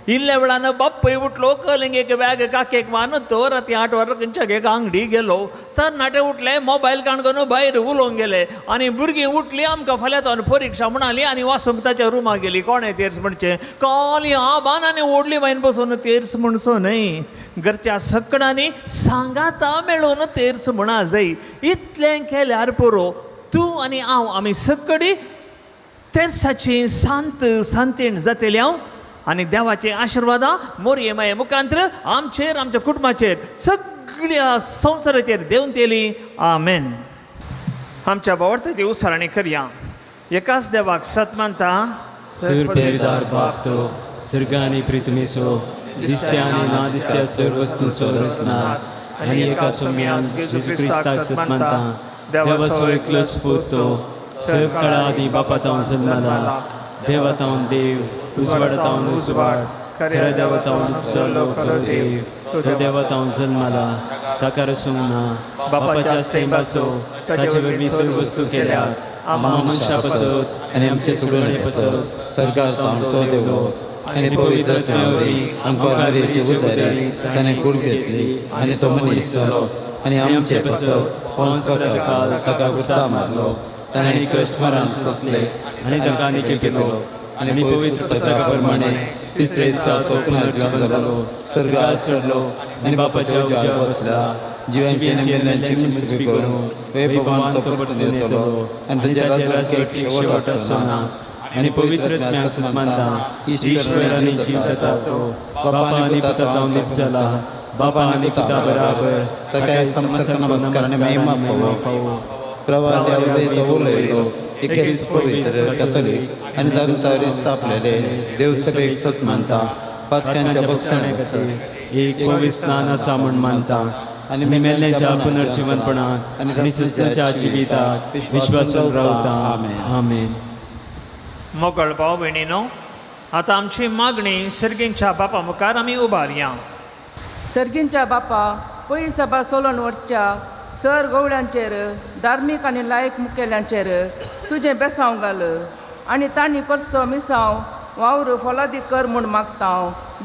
इल्ल्या वेळान बापूय उठलो, कलिंगेक बॅग काकेक मारून तो राती 8 वरां खंयच्या एक आंगडी गेलो. तरणाटे उठले, मोबायल काणकोन भायर उलोवंक गेले आनी भुरगीं उठली, आमकां फाल्यां तो परिक्षा म्हणाली आनी वासूंक ताच्या रुमाक गेली. कोणें तेर्स म्हणचें? काली आबान आनी ओडली मायन बसून तेर्स म्हणचो न्हय. घरच्या सकडांनी सांगाता मेळोवन तेर्स म्हणा जाय. इतलें केल्यार पुरो, तूं आनी हांव आमी सकडी तेर्साची शांत शांतीण जातली हांव आनी देवाचे आशिर्वादां मोरये माये मुखांत्र आमचेर, आमच्या कुटुंबाचेर, सगळ्या संवसाराचेर देंवतली. आमेन. आमच्या बावडताची उसारणी करया. एकाच देवाक सत मानता, सर्वदार बाप तो सर्ग आनी पृथ्वीचो, दिसत्या आनी ना दिसत्या सर्व वस्तूंचो रचनार, आनी एका सोम्यान जेजू क्रिस्ताक सत मानता, देवाचो एकलोच पूत तो सर्व काळा आदीं बापा तावन जल्मला, देवा तावन देव, उजवाडा तावन उजवाड, खऱ्या देवा तावन उपजलो खरो देव, तो देवा तावन जल्मला, ताका रसूंक ना, बापाच्या सैमाचो, ताचे वरवीं सर्व वस्तू केल्यात, आमकां मनशां पासत आनी आमचे सुडवणे पासत सरकार तावन तो देवलो आनी पवित्र आत्म्या आमकां मारयेचे उदारी ताणें कूड घेतली आनी तो मनीस जालो आनी आमचे पासत पोंस काल ताका गुस्सा मारलो, ताणें कश्ट मरण सोंसले आनी ताका निकेपिलो आनी पवित्र पुस्तका प्रमाणे तिसरे दिसा तो पुनर्जीवन जालो, स्वर्गार चडलो आनी बापाच्या उजव्या बसला, जिव्यांची आनी मेल्ल्यांची मुजबी करूंक वैभवान तो परतून येतलो आनी ताच्या राजवटीक शेवट आसचो ना. आनी पवित्र आत्म्याक सत मानता, ईश्वर आनी जीव तो बापा आनी पुता तावन उपजला, बापा आनी पुता बराबर ताका समस्त नमस्कार आनी महिमा फावो. फावो. प्रवाद्या वरवीं तो उलयलो. एकेच पवित्र कॅथोलीक आनी दारुतारी स्थापलेले देवसभेक सत मानता. पातक्यांच्या बक्षणा खातीर एक पवित्र स्नान आसा म्हूण मानता आनी मेल्ल्यांच्या पुनर्जिवनपणाक आनी सस्नाच्या जिविताक विश्वासून रावता. आमेन. मोगळ भाव भयणीनो, आतां आमची मागणी सर्गींच्या बापा मुखार आमी उबारया. सर्गींच्या बापा, पयली सभा सोलोन वचच्या सर गवळ्यांचेर, धार्मीक आनी लायक मुखेल्यांचेर तुजें बेसांव घाल आनी तांणी करचो मिसांव वावर फोलादी कर म्हूण मागता.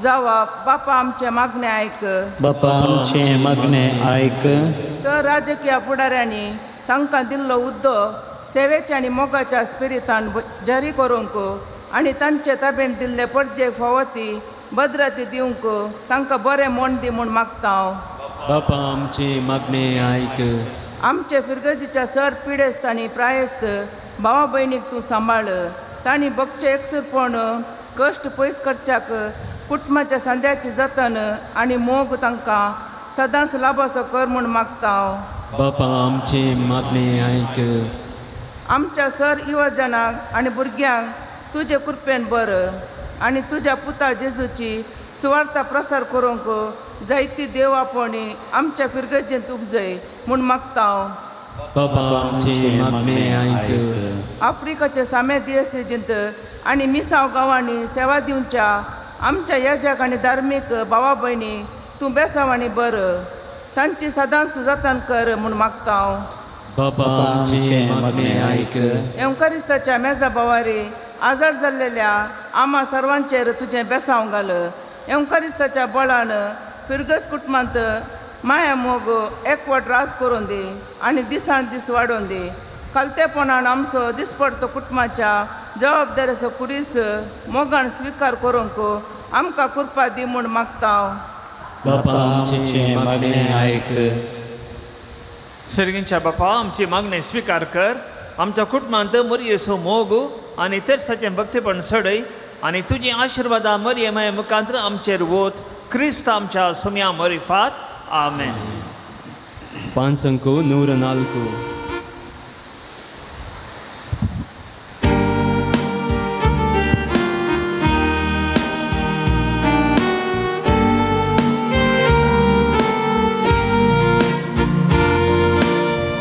जावा बापा आमचें मागणें आयक. बापा आमचें मागणें आयक. सर राजकीय फुडाऱ्यांनी तांकां दिल्लो हुद्दो सेवेच्या आनी मोगाच्या स्पिरितान जारी करूंक आनी तांचे ताबेन दिल्ले पडजे फावो ती भद्रती दिवंक तांकां बरें म्हण दी म्हूण मागता. बापा आमचें मागणें आयक. आमचे फिरगर्जीच्या सर पिडेस्त आनी प्रायस्त भावा भयणीक तूं सांबाळ. तांणी भोगचें एकसुरपण कश्ट पयस करच्याक कुटुंबाच्या सांद्याची जतन आनी मोग तांकां सदांच लाभासो कर म्हूण मागता. बापा आमचें मागणें आयक. आमच्या सर युवजनांक आनी भुरग्यांक तुजे कृपेन बर आनी तुज्या पुता जेजूची सुवार्ता प्रसार करूंक जायती देव आपोवणी आमच्या फिरगर्जेंत उपजय म्हूण मागता. बापा आमचें मागणें आयक. आफ्रिकाचे सामे दियसीजींत आनी मिसांव गांवांनी सेवा दिवच्या आमच्या याजक आनी धार्मीक भावा भयणी तूं बेसांव आनी बर तांची सदांच जतन कर म्हूण मागता. बापा आमचें मागणें आयक. एवकारिस्ताच्या मेजा भावारी आजार जाल्लेल्या आमा सर्वांचेर तुजें बेसांव घाल. एवकारिस्ताच्या बळान फिरगस कुटुंबांत माया मोग एकवट रास करून दी आनी दिसान दीस वाडोवन दी. खालतेपणान आमचो दिसपडतो कुटुंबाच्या जबाबदारीचो कुरीस मोगान स्विकार करूंक आमकां कृपा दी म्हूण मागता. बापा आमचें मागणें आयक. सर्गींच्या बापा, आमची मागणी स्विकार कर. आमच्या कुटुंबांत मरयेचो मोग आनी तेर्साचें भक्तीपण सडय आनी तुजी आशिर्वादां मरये माये मुखांत आमचेर वोत. क्रिस्त आमच्या सुम्या मरिफात. आमेन. 504.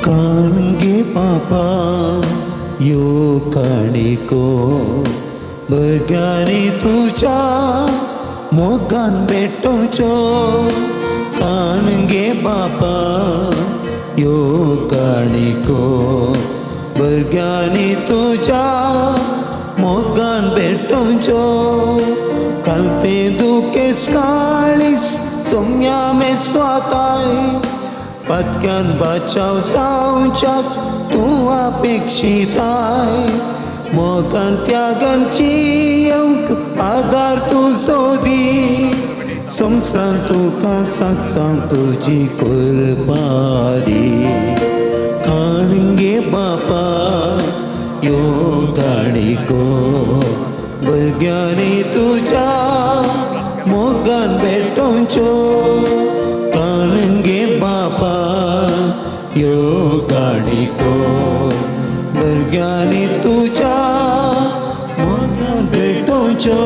काणगे पापा यो काणिको भुरग्यांनी तुज्या मोगान भेटोवच्यो. काणगे बापा यो काणिको भुरग्यांनी तुज्या मोगान भेटोवच्यो. कालते दुखेस काळीस सोम्या मेस्वाताय पतक्यान बचाव जावच्याक तूं अपेक्षिताय. मोगान त्यागान जियेवंक आदार तूं सोदी. संवसारांत तुका साक्षात तुजी कृपा दी. काणगे बापा यो काणिको भुरग्यांनी तुज्या मोगान भेटोवच्यो. काणगे बापा यो काणिको भुरग्यांनी तुज्या मोगान भेटोवच्यो.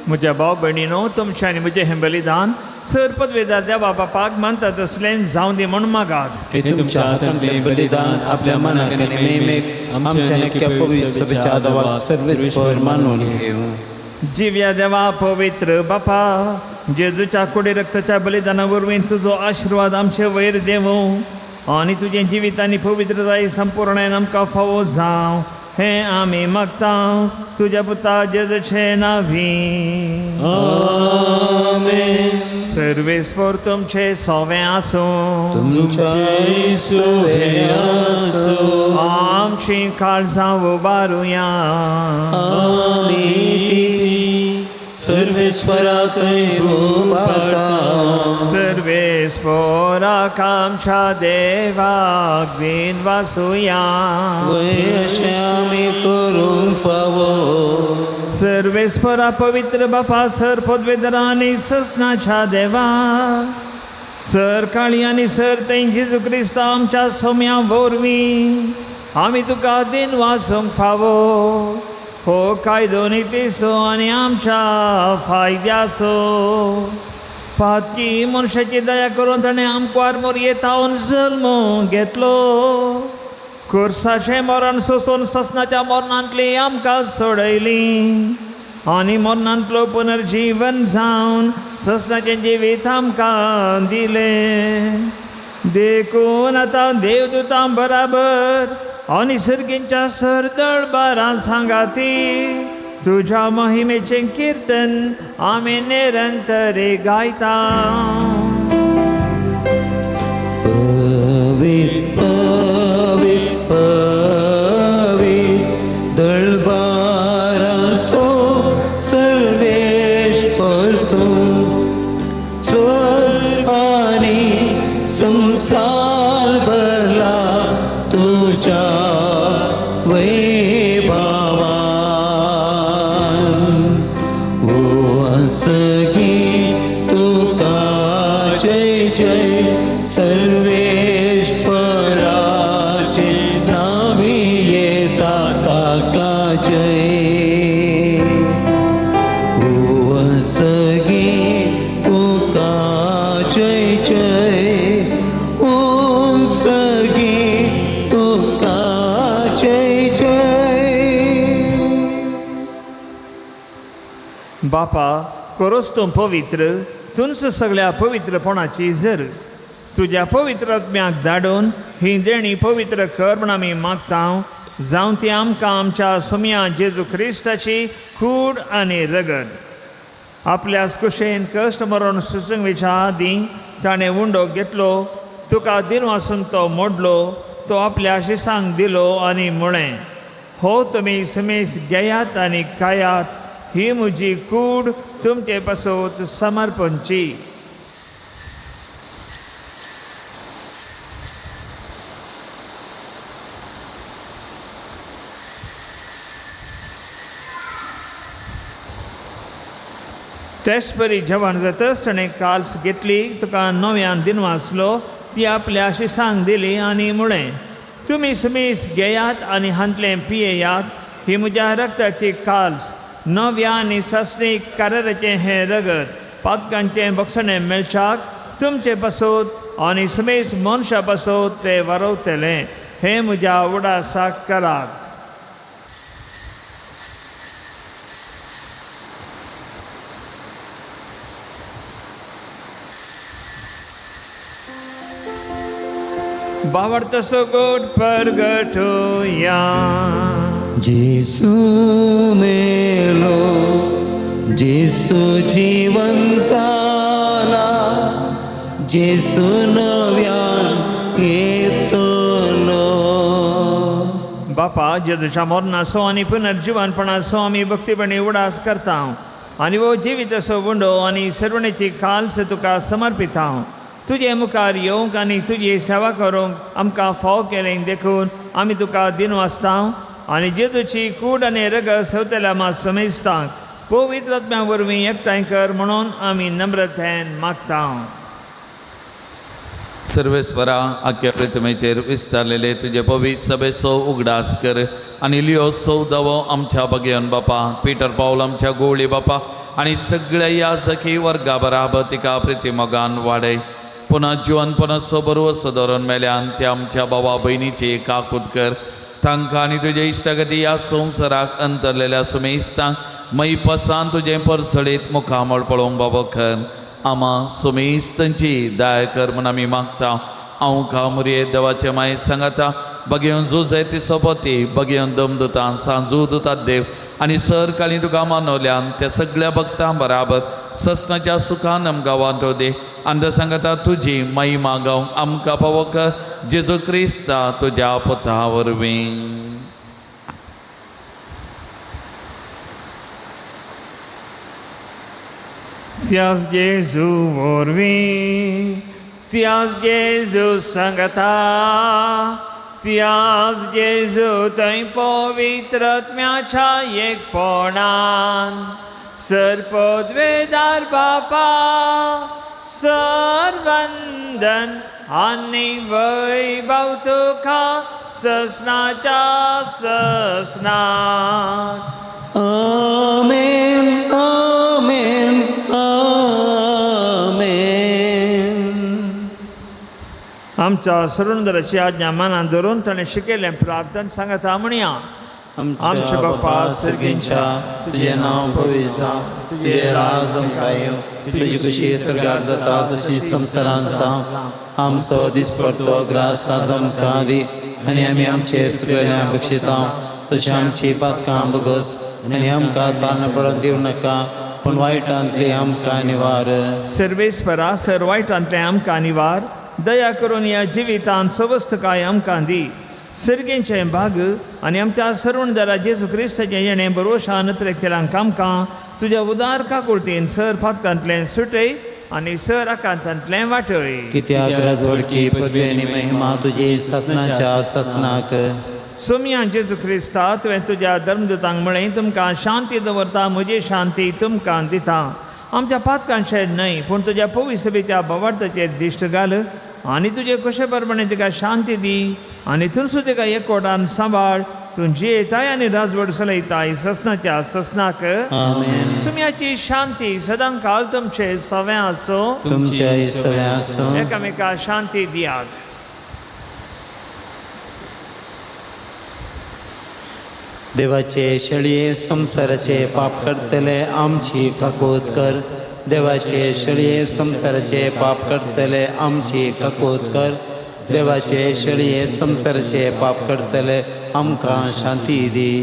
म्हज्या भाव भयणीनो, तुमचें आनी म्हजें हें बलिदान सर पदवेदार देवा बापाक मानता तसलें जावं दी म्हूण मागात. हे तुमच्या हातांतलें बलिदान आपल्या मनाक आनी मेमेक आमच्या नेक्या पवित्र सभेच्या देवाक सर्वेस्पर मानून घेवं. जिव्या देवा पवित्र बापा, जेजूच्या कुडी रक्ताच्या बलिदाना वरवीं तुजो आशिर्वाद आमचे वयर देवूं आनी तुजें जिवीत आनी पवित्रताय संपूर्णायन आमकां फावो जावं हें आमी मागता तुज्या पुता जेजूचे नांवी. आमेन. सर्वेस्पर तुमचे सोवें आसूं. तुमचें सुवें आसूं. आमची काळजां उबारुया. आमी ती सर्वेस्पराक उबारता. सर्वेस्पराक आमच्या देवाक दिन वासुया. वय अशें आमी करूंक फावो. सर्वेस्परा पवित्र बापा सर पदवेदरा आनी ससनाच्या देवा सर काळी आनी सर थंय जेजू क्रिस्ता आमच्या सोम्या वरवीं आमी तुका दिन वासूंक फावो हो कायदो नितीचो आनी आमच्या फायद्याचो. पातकी मनशाची दया करून ताणें आमकां मोरये थावन जल्म घेतलो. खुर्साचें मरण सोसून ससनाच्या मरणांतली आमकां सोडयली आनी मरणांतलो पुनर्जीवन जावन ससनाचें जिवीत आमकां दिलें. देखून आतां देवदूतां बराबर आनी सर्गींच्या सरदळबारां सांगाती तुज्या महिमेचें किर्तन आमी निरंतरे गायता. पवित्र पवित्र पवित्र दळबाराचो सर्वेश्वर तूं, स्वर्ग आनी संवसार भरला तुज्या वैभवान. ओ असगी तुका जय जय सर्वेश्वराचे नावी येता ताका जय. ओ असगी तुका जय जय, ओ सगी तुका जय जय. बापा करोस तूं पवित्र तुंच सगळ्या पवित्रपणाची जर तुज्या पवित्र आत्म्याक धाडून ही देणी पवित्र कर म्हण आमी मागता, जावं ती आमकां आमच्या सोम्या जेजू क्रिस्ताची कूड आनी रगत. आपल्या कुशेन कश्ट मरण सुचूंक वयच्या आदीं ताणें उंडो घेतलो, तुका दिनवासून तो मोडलो, तो आपल्या शिसांक दिलो आनी म्हळें, हो तुमी समेस घेयात आनी खायात, ही म्हजी कूड तुमचे पासत समर्पणची. तेच परी जेवण जातच ताणें काल्स घेतली, तुका नव्यान दिनवासलो, ती आपल्या शिसांक दिली आनी म्हळें, तुमी समेस घेयात आनी हांतलें पियेयात, ही म्हज्या रक्ताची काल्स, नव्या आनी सासणीक कराराचें हें रगत पातकांचें बक्षणें मेळच्याक तुमचे पासत आनी समेस मनशा पासत तें वारवतलें. हें म्हज्या उडासाक करात. बावडतो सगोट परगटोया. जेसू मेलो, जेसू जीवन जाला, जेसू नव्यान येतलो. बापा जेजूच्या मरणाचो आनी पुनर्जिवनपणाचो आमी भक्तीपणी उडास करता आनी वो जिवीत असो उंडो आनी सर्वणेची काल्स तुका समर्पिता. तुजे मुखार येवंक आनी तुजी सेवा करूंक आमकां फाव केलें देखून आमी तुका दिनवासता आनी जेजूची कूड आनी रगत सवतल्या मा समेस्तांक पवित्र आत्म्या वरवीं एकठांय कर म्हणून आमी नम्रतेन मागता. सर्वेस्वरा आख्या प्रतिमेचेर विस्तारलेले तुजे पवित्र सभेचो उगडास कर आनी लियो सौदावो आमच्या बगेन बापा, पीटर पावल आमच्या गोवळी बापा आनी सगळ्या ह्या सखी वर्गा बराबर तिका प्रितीमोगान वाडय. पुन्हा जिवनपणाचो बरवसो धरून मेल्यान त्या आमच्या बाबा भयणीची काकूत कर. तांकां आनी तुजे इश्टागती ह्या संवसाराक अंतरलेल्या सुमेस्तांक मैपसान तुजें परसळीत मुखामळ पळोवंक बाबो कर. आमा सुमेस्तांची दया कर म्हूण आमी मागता. हांव कामुरये देवाचे माये सांगाता बगेवन जुजय ती सोपती बगेवन दमदुतान सांजू दुतात देव आनी सर काळी तुका मानवल्यान त्या सगळ्या भक्तां बराबर ससनाच्या सुखान आमकां वांटो दे. आनी सांगता तुजी महिमा गावंक आमकां पावो कर जेजू क्रिस्ता तुज्या पुता वरवीं. त्यास जेजू वरवीं, त्यास जेजू सांगता, त्यास जेजू थंय पवित्र आत्म्याच्या एकपणान सर्पद्वेदार बापा सर्वंदन आनी वैभव तुका ससनाच्या ससनाक. आमेन आमेन आमेन. आमच्या सरुंदराची आज्ञा मनान धरून ताणें शिकयलें प्रार्थन सांगता म्हणया. आमच्या बापा सर्गींच्या, तुजें नांव पवित्र जावं, तुजें राज आमकां येवं, तुजी खुशी स्वर्गार जाता तशी संवसारांत जावं. आमचो दिसपडतो ग्रास आज आमकां दी आनी आमी आमचे चुकलेल्या बक्षिता तशें आमची पातकां बगस आनी आमकां ताण पडून दिवं नाका, पूण वायटांतली आमकां निवार. सर्वेस्परा सर वायटांतलें आमकां निवार, दया करून ह्या जिवितांत सवस्तकाय आमकां दी. सर्गेंचें भाग आनी आमच्या सर्वणदारा जेजू क्रिस्ताचें येणें बरोशान नत्रेक आमकां तुज्या उदार काकुळतीन सर फातकांतलें सुटय आनी सर आकांतांतलें वाटय. कित्याक राजवडकी पदवी आनी महिमा तुजी ससनाच्या ससनाक. सोमया जेजू क्रिस्ता, तुवें तुज्या धर्मदूतांक म्हळें, तुमकां शांती दवरता, म्हजी शांती तुमकां दिता. आमच्या पातकांचेर न्हय पूण तुज्या पवित्र सभेच्या बोवार्थाचेर दिश्ट घाल आनी तुजे कशे प्रमाणे तिका शांती दी आनी थंयसून तिका एकवटान सांबाळ. तूं जियेताय आनी राजवट चलयताय ससनाच्या ससनाक. आमेन. सुम्याची शांती सदां काल तुमचे सवें आसूं. तुमच्या सवें आसूं. एकामेका शांती दियात. देवाचे शेळये संवसाराचे पाप करतले आमची काकूत कर. देवाचे शेळये संवसाराचे पाप करतले आमची काकूत कर. देवाचे शेळये संवसाराचे पाप करतले आमकां शांती दी.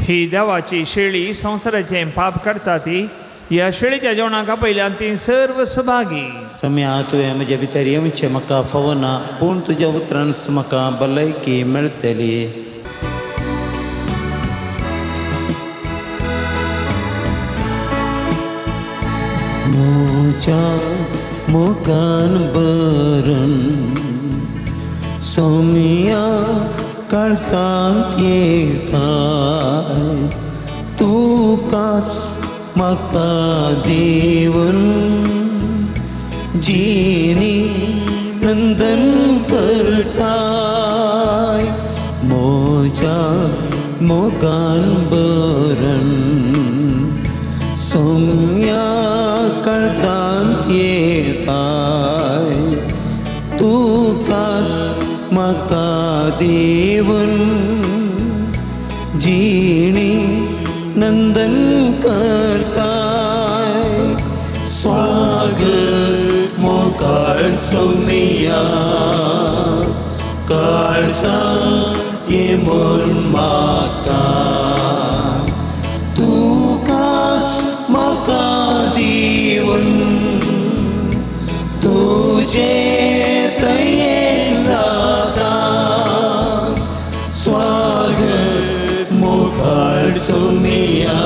ही देवाची शेळी संवसाराचें पाप करता ती ह्या शेळीच्या जेवणाक आपयल्यान ती सर्व सभागी. सम्या तुवें म्हजे भितर येवचें म्हाका फावना, पूण तुज्या उतरान म्हाका भलायकी मेळटली. म्हज्या मोगान भरून सोम्या काळसांत येताय, तुकाच म्हाका दिवन जिणी नंदन करताय. म्हज्या मोगान भरून सोम्या काळजांत येताय, तुकाच म्हाका दिवन जिणी नंदन करताय. स्वागत मोगाळ सोमिया काळजांत ये म्हूण मागता, तुकाच म्हाका दिवन तुजे दयेक जाता. स्वागत मोगाळ सोमिया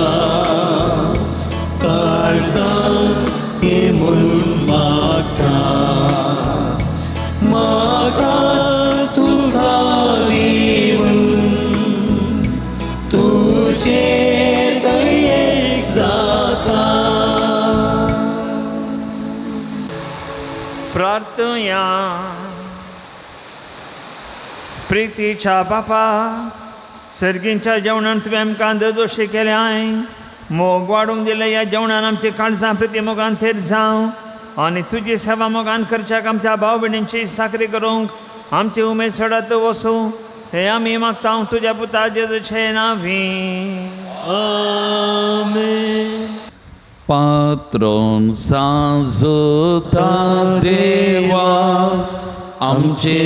काळजांत ये म्हूण मागता, म्हाकाच तुका दिवन तुजे दयेक जाता. प्रार्थुया. प्रितीच्या बापा, सर्गींच्या जेवणान तुवें आमकां ददोशी केल्याय, मोग वाडूंक दिले ह्या जेवणान आमची काळजां प्रिती मोगान थेर जावं आनी तुजी सेवा मोगान करच्याक आमच्या भाव भयणींची साकरी करूंक आमची उमेद चडत वसूं हे आमी मागता तुज्या पुता जेजूचे नांवी. आमेन. पात्रोन सांजता देवा आमचे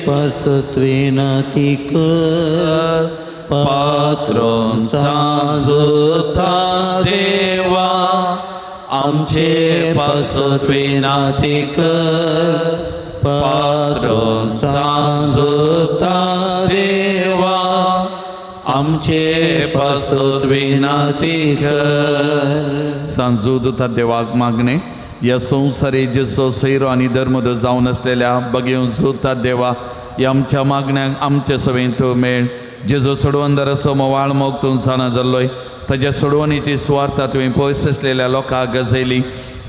पासत विनती कर. पात्रोन सांजता देवा आमचे पासत विनती कर. पात्रोन सांजता देवा आमचे पासत विनती कर. सांजू दुता देवाक मागणे ह्या संवसारी जेसो सैरो आनी धर्मद जावन आसलेल्या बगेवन सुता देवा ह्या आमच्या मागण्यांक आमचे सवें तूं मेळ. जेजो सोडवंदर असो मोवाळ मोग तूं जाणा जाल्लोय ताज्या सोडवणीची सुवार्ता तुवें पयस आसलेल्या लोकांक गजयली.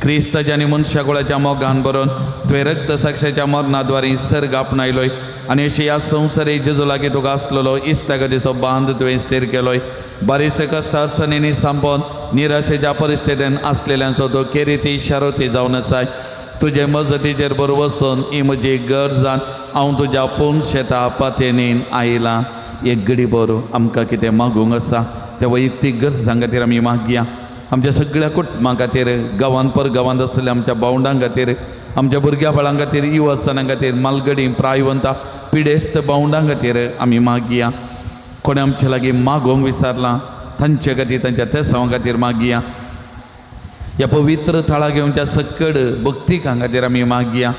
क्रिस्ताच्या आनी मनशाकुळाच्या मोगान बरोवन तुवें रक्त साक्षाच्या मरणाद्वारे सर्ग आपणायलोय आनी अशी ह्या संवसारी जेजू लागीं तुका आसलेलो इश्टागतीचो बांद तुवें स्थीर केलोय. बारीचे कश्ट अडचणींनी सांपोवन निराशेच्या परिस्थितीन आसलेल्यांचो तो केरिती शारोती जावन आसाय. तुजे मजतीचेर बरो वचून ही म्हजी गरजान हांव तुज्या पूर्ण शेता पातेनीन आयलां. एक घडी बरो आमकां कितें मागूंक आसा त्या वैयक्तीक गरजां खातीर आमी मागया. आमच्या सगळ्या कुटुंबां खातीर, गांवांत परगांवांत आसलेल्या आमच्या भावंडां खातीर, आमच्या भुरग्या बाळां खातीर, युवसनां खातीर, मालगडी प्रायवंता पिडेस्त भावंडां खातीर आमी मागया. कोणें आमचे लागीं मागोवंक विसरलां तांचे खातीर, तांच्या तेसांवा खातीर मागया. ह्या पवित्र थळा घेवच्या सक्कड भक्तिकां खातीर आमी मागया.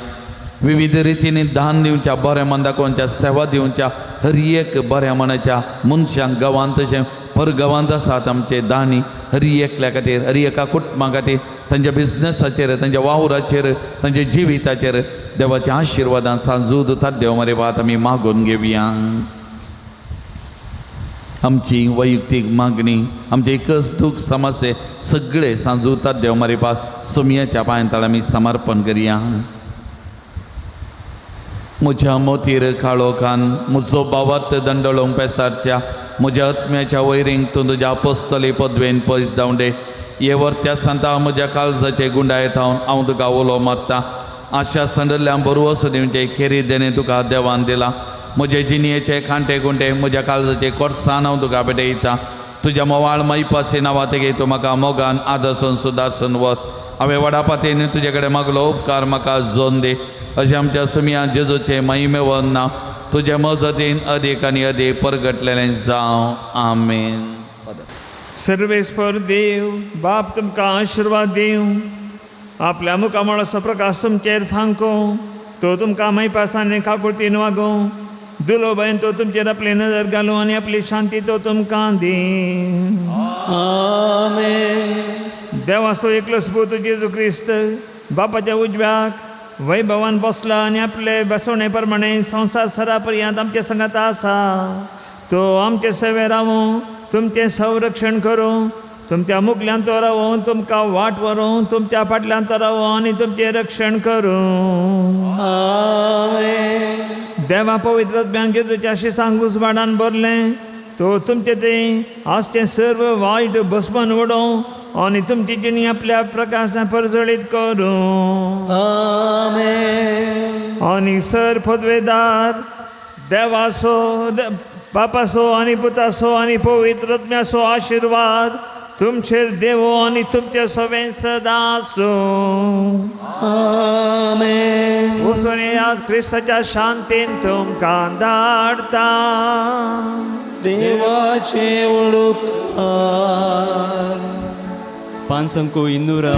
विविध रितींनी दान दिवच्या, बऱ्या मन दाखोवच्या, सेवा दिवच्या हर एक बऱ्या मनाच्या मनशांक गांवांत तशें परगांवांत आसात आमचे दानी हर एकल्या खातीर, हर एका कुटुंबा खातीर, तांच्या बिजनसाचेर, तांच्या वावराचेर, तांच्या जिविताचेर देवाच्या आशिर्वादान सांजूद देव मरे वात आमी मागून घेवया. आमची वैयक्तीक मागणी, आमचे एकच दूख समस्ये सगळे सांजूतात देव मरे पात सोमयाच्या पांयताळ आमी समर्पण करया. म्हज्या मोतीर काळोखान म्हजो बावात दंडळोवंक पेसारच्या म्हज्या आत्म्याच्या वैरींक तूं तुज्या apostoli पदवेन पयस धांवडे. हे वर्त्या सांता म्हज्या काळजाचे गुंडायत हांव हांव तुका उलो मारता. आशा संडल्ल्या बरवस दिवचे खेरी देणे तुका देवान दिला. म्हजे जिणयेचे खांटे गुंटे म्हज्या काळजाचे कोर्सान हांव तुका भेटयता. तुज्या मोवाळ मैपासी नांवा तेगे तूं म्हाका मोगान आदर्शन सुदारसन वत. हांवें वडापातेन तुजे कडेन मागलो उपकार म्हाका जोन दी. अशें आमच्या सुमया जेजूचें महिमेवन नांव तुजे मजतीन अदीक आनी अदीक परगटलेलें जावं. आमेन. सर्वेस्पर देव बाप तुमकां आशिर्वाद दिवं. आपल्या मुखामळाचो प्रकाश तुमचेर फांको, तो तुमकां मैपासांनी काकुळतीन वागोवं. दुलोबायन तो तुमचेर आपली नदर घालूं आनी आपली शांती तो तुमकां दी. आमेन. देवाचो एकलोच पूत जेजू क्रिस्त बापाच्या उजव्याक वैभवान बसला आनी आपले बसवणे प्रमाणे संवसार सरा पर्यंत आमचे संगात आसा. तो आमचे सेवे रावूं, तुमचें संरक्षण करूं, तुमच्या मुखल्यान तो रावूं, तुमकां वाट व्हरूं, तुमच्या फाटल्यान तो रावूं आनी तुमचें रक्षण करूं. आमेन. देवा पवित्र आत्म्यान जेजूच्या शिसांक उजवाडान भरलें तो तुमचें तें आसचें सर्व वायट भस्मान उडोवं आनी तुमची जिणी आपल्या प्रकाशान परजळीत करूं. आमेन. आनी सर पदवेदार देवाचो बापाचो आनी पुताचो आनी पवित्र आत्म्याचो आशिर्वाद तुमचेर देवो आनी तुमचे सवें सदां आसूं. आमेन. वचून येयात, क्रिस्ताच्या शांतीन तुमकां धाडटा. देवाचे उपकार. 524.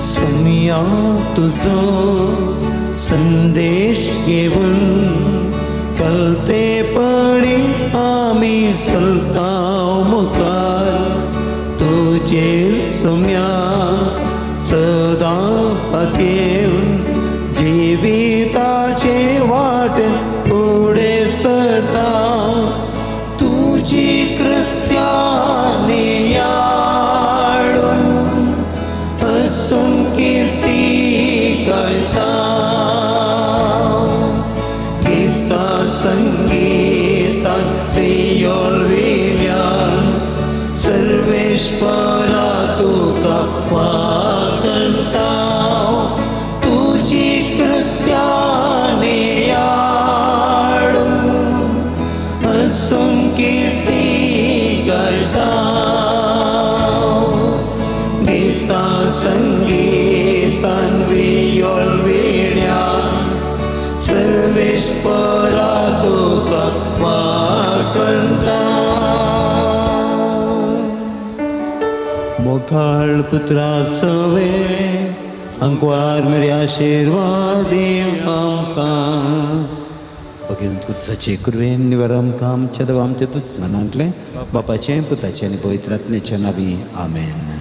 सोमया तुजो संदेश घेवन कलतेपणी आमी चलता मुखार. तुजेर सोमया सदां पातयेवन जिविताचे वाटेन फुडें सरता. तुजी कृत्या नियाळून हसून कीर्ती गायता. गीता संगीतान वियोल विल्यान सर्वेश्वरा तुका वाकणता. तुजी कृत्या नियाळून हसून कीर्ती गायता. गीता संगीतान वियोल विण्यान सर्वेश्वरा तुका वाकणता. मोगाळ पुत्रा सवे अंकवार मेरे आशिर्वाद दिव आमकां. भगवंत कुर्साचे कुरवेन निवर आमकां आमच्या देवा आमच्या दुस्मनांतलें बापाचें पुताचें आनी पवित्र आत्म्याच्या नांवी. आमेन.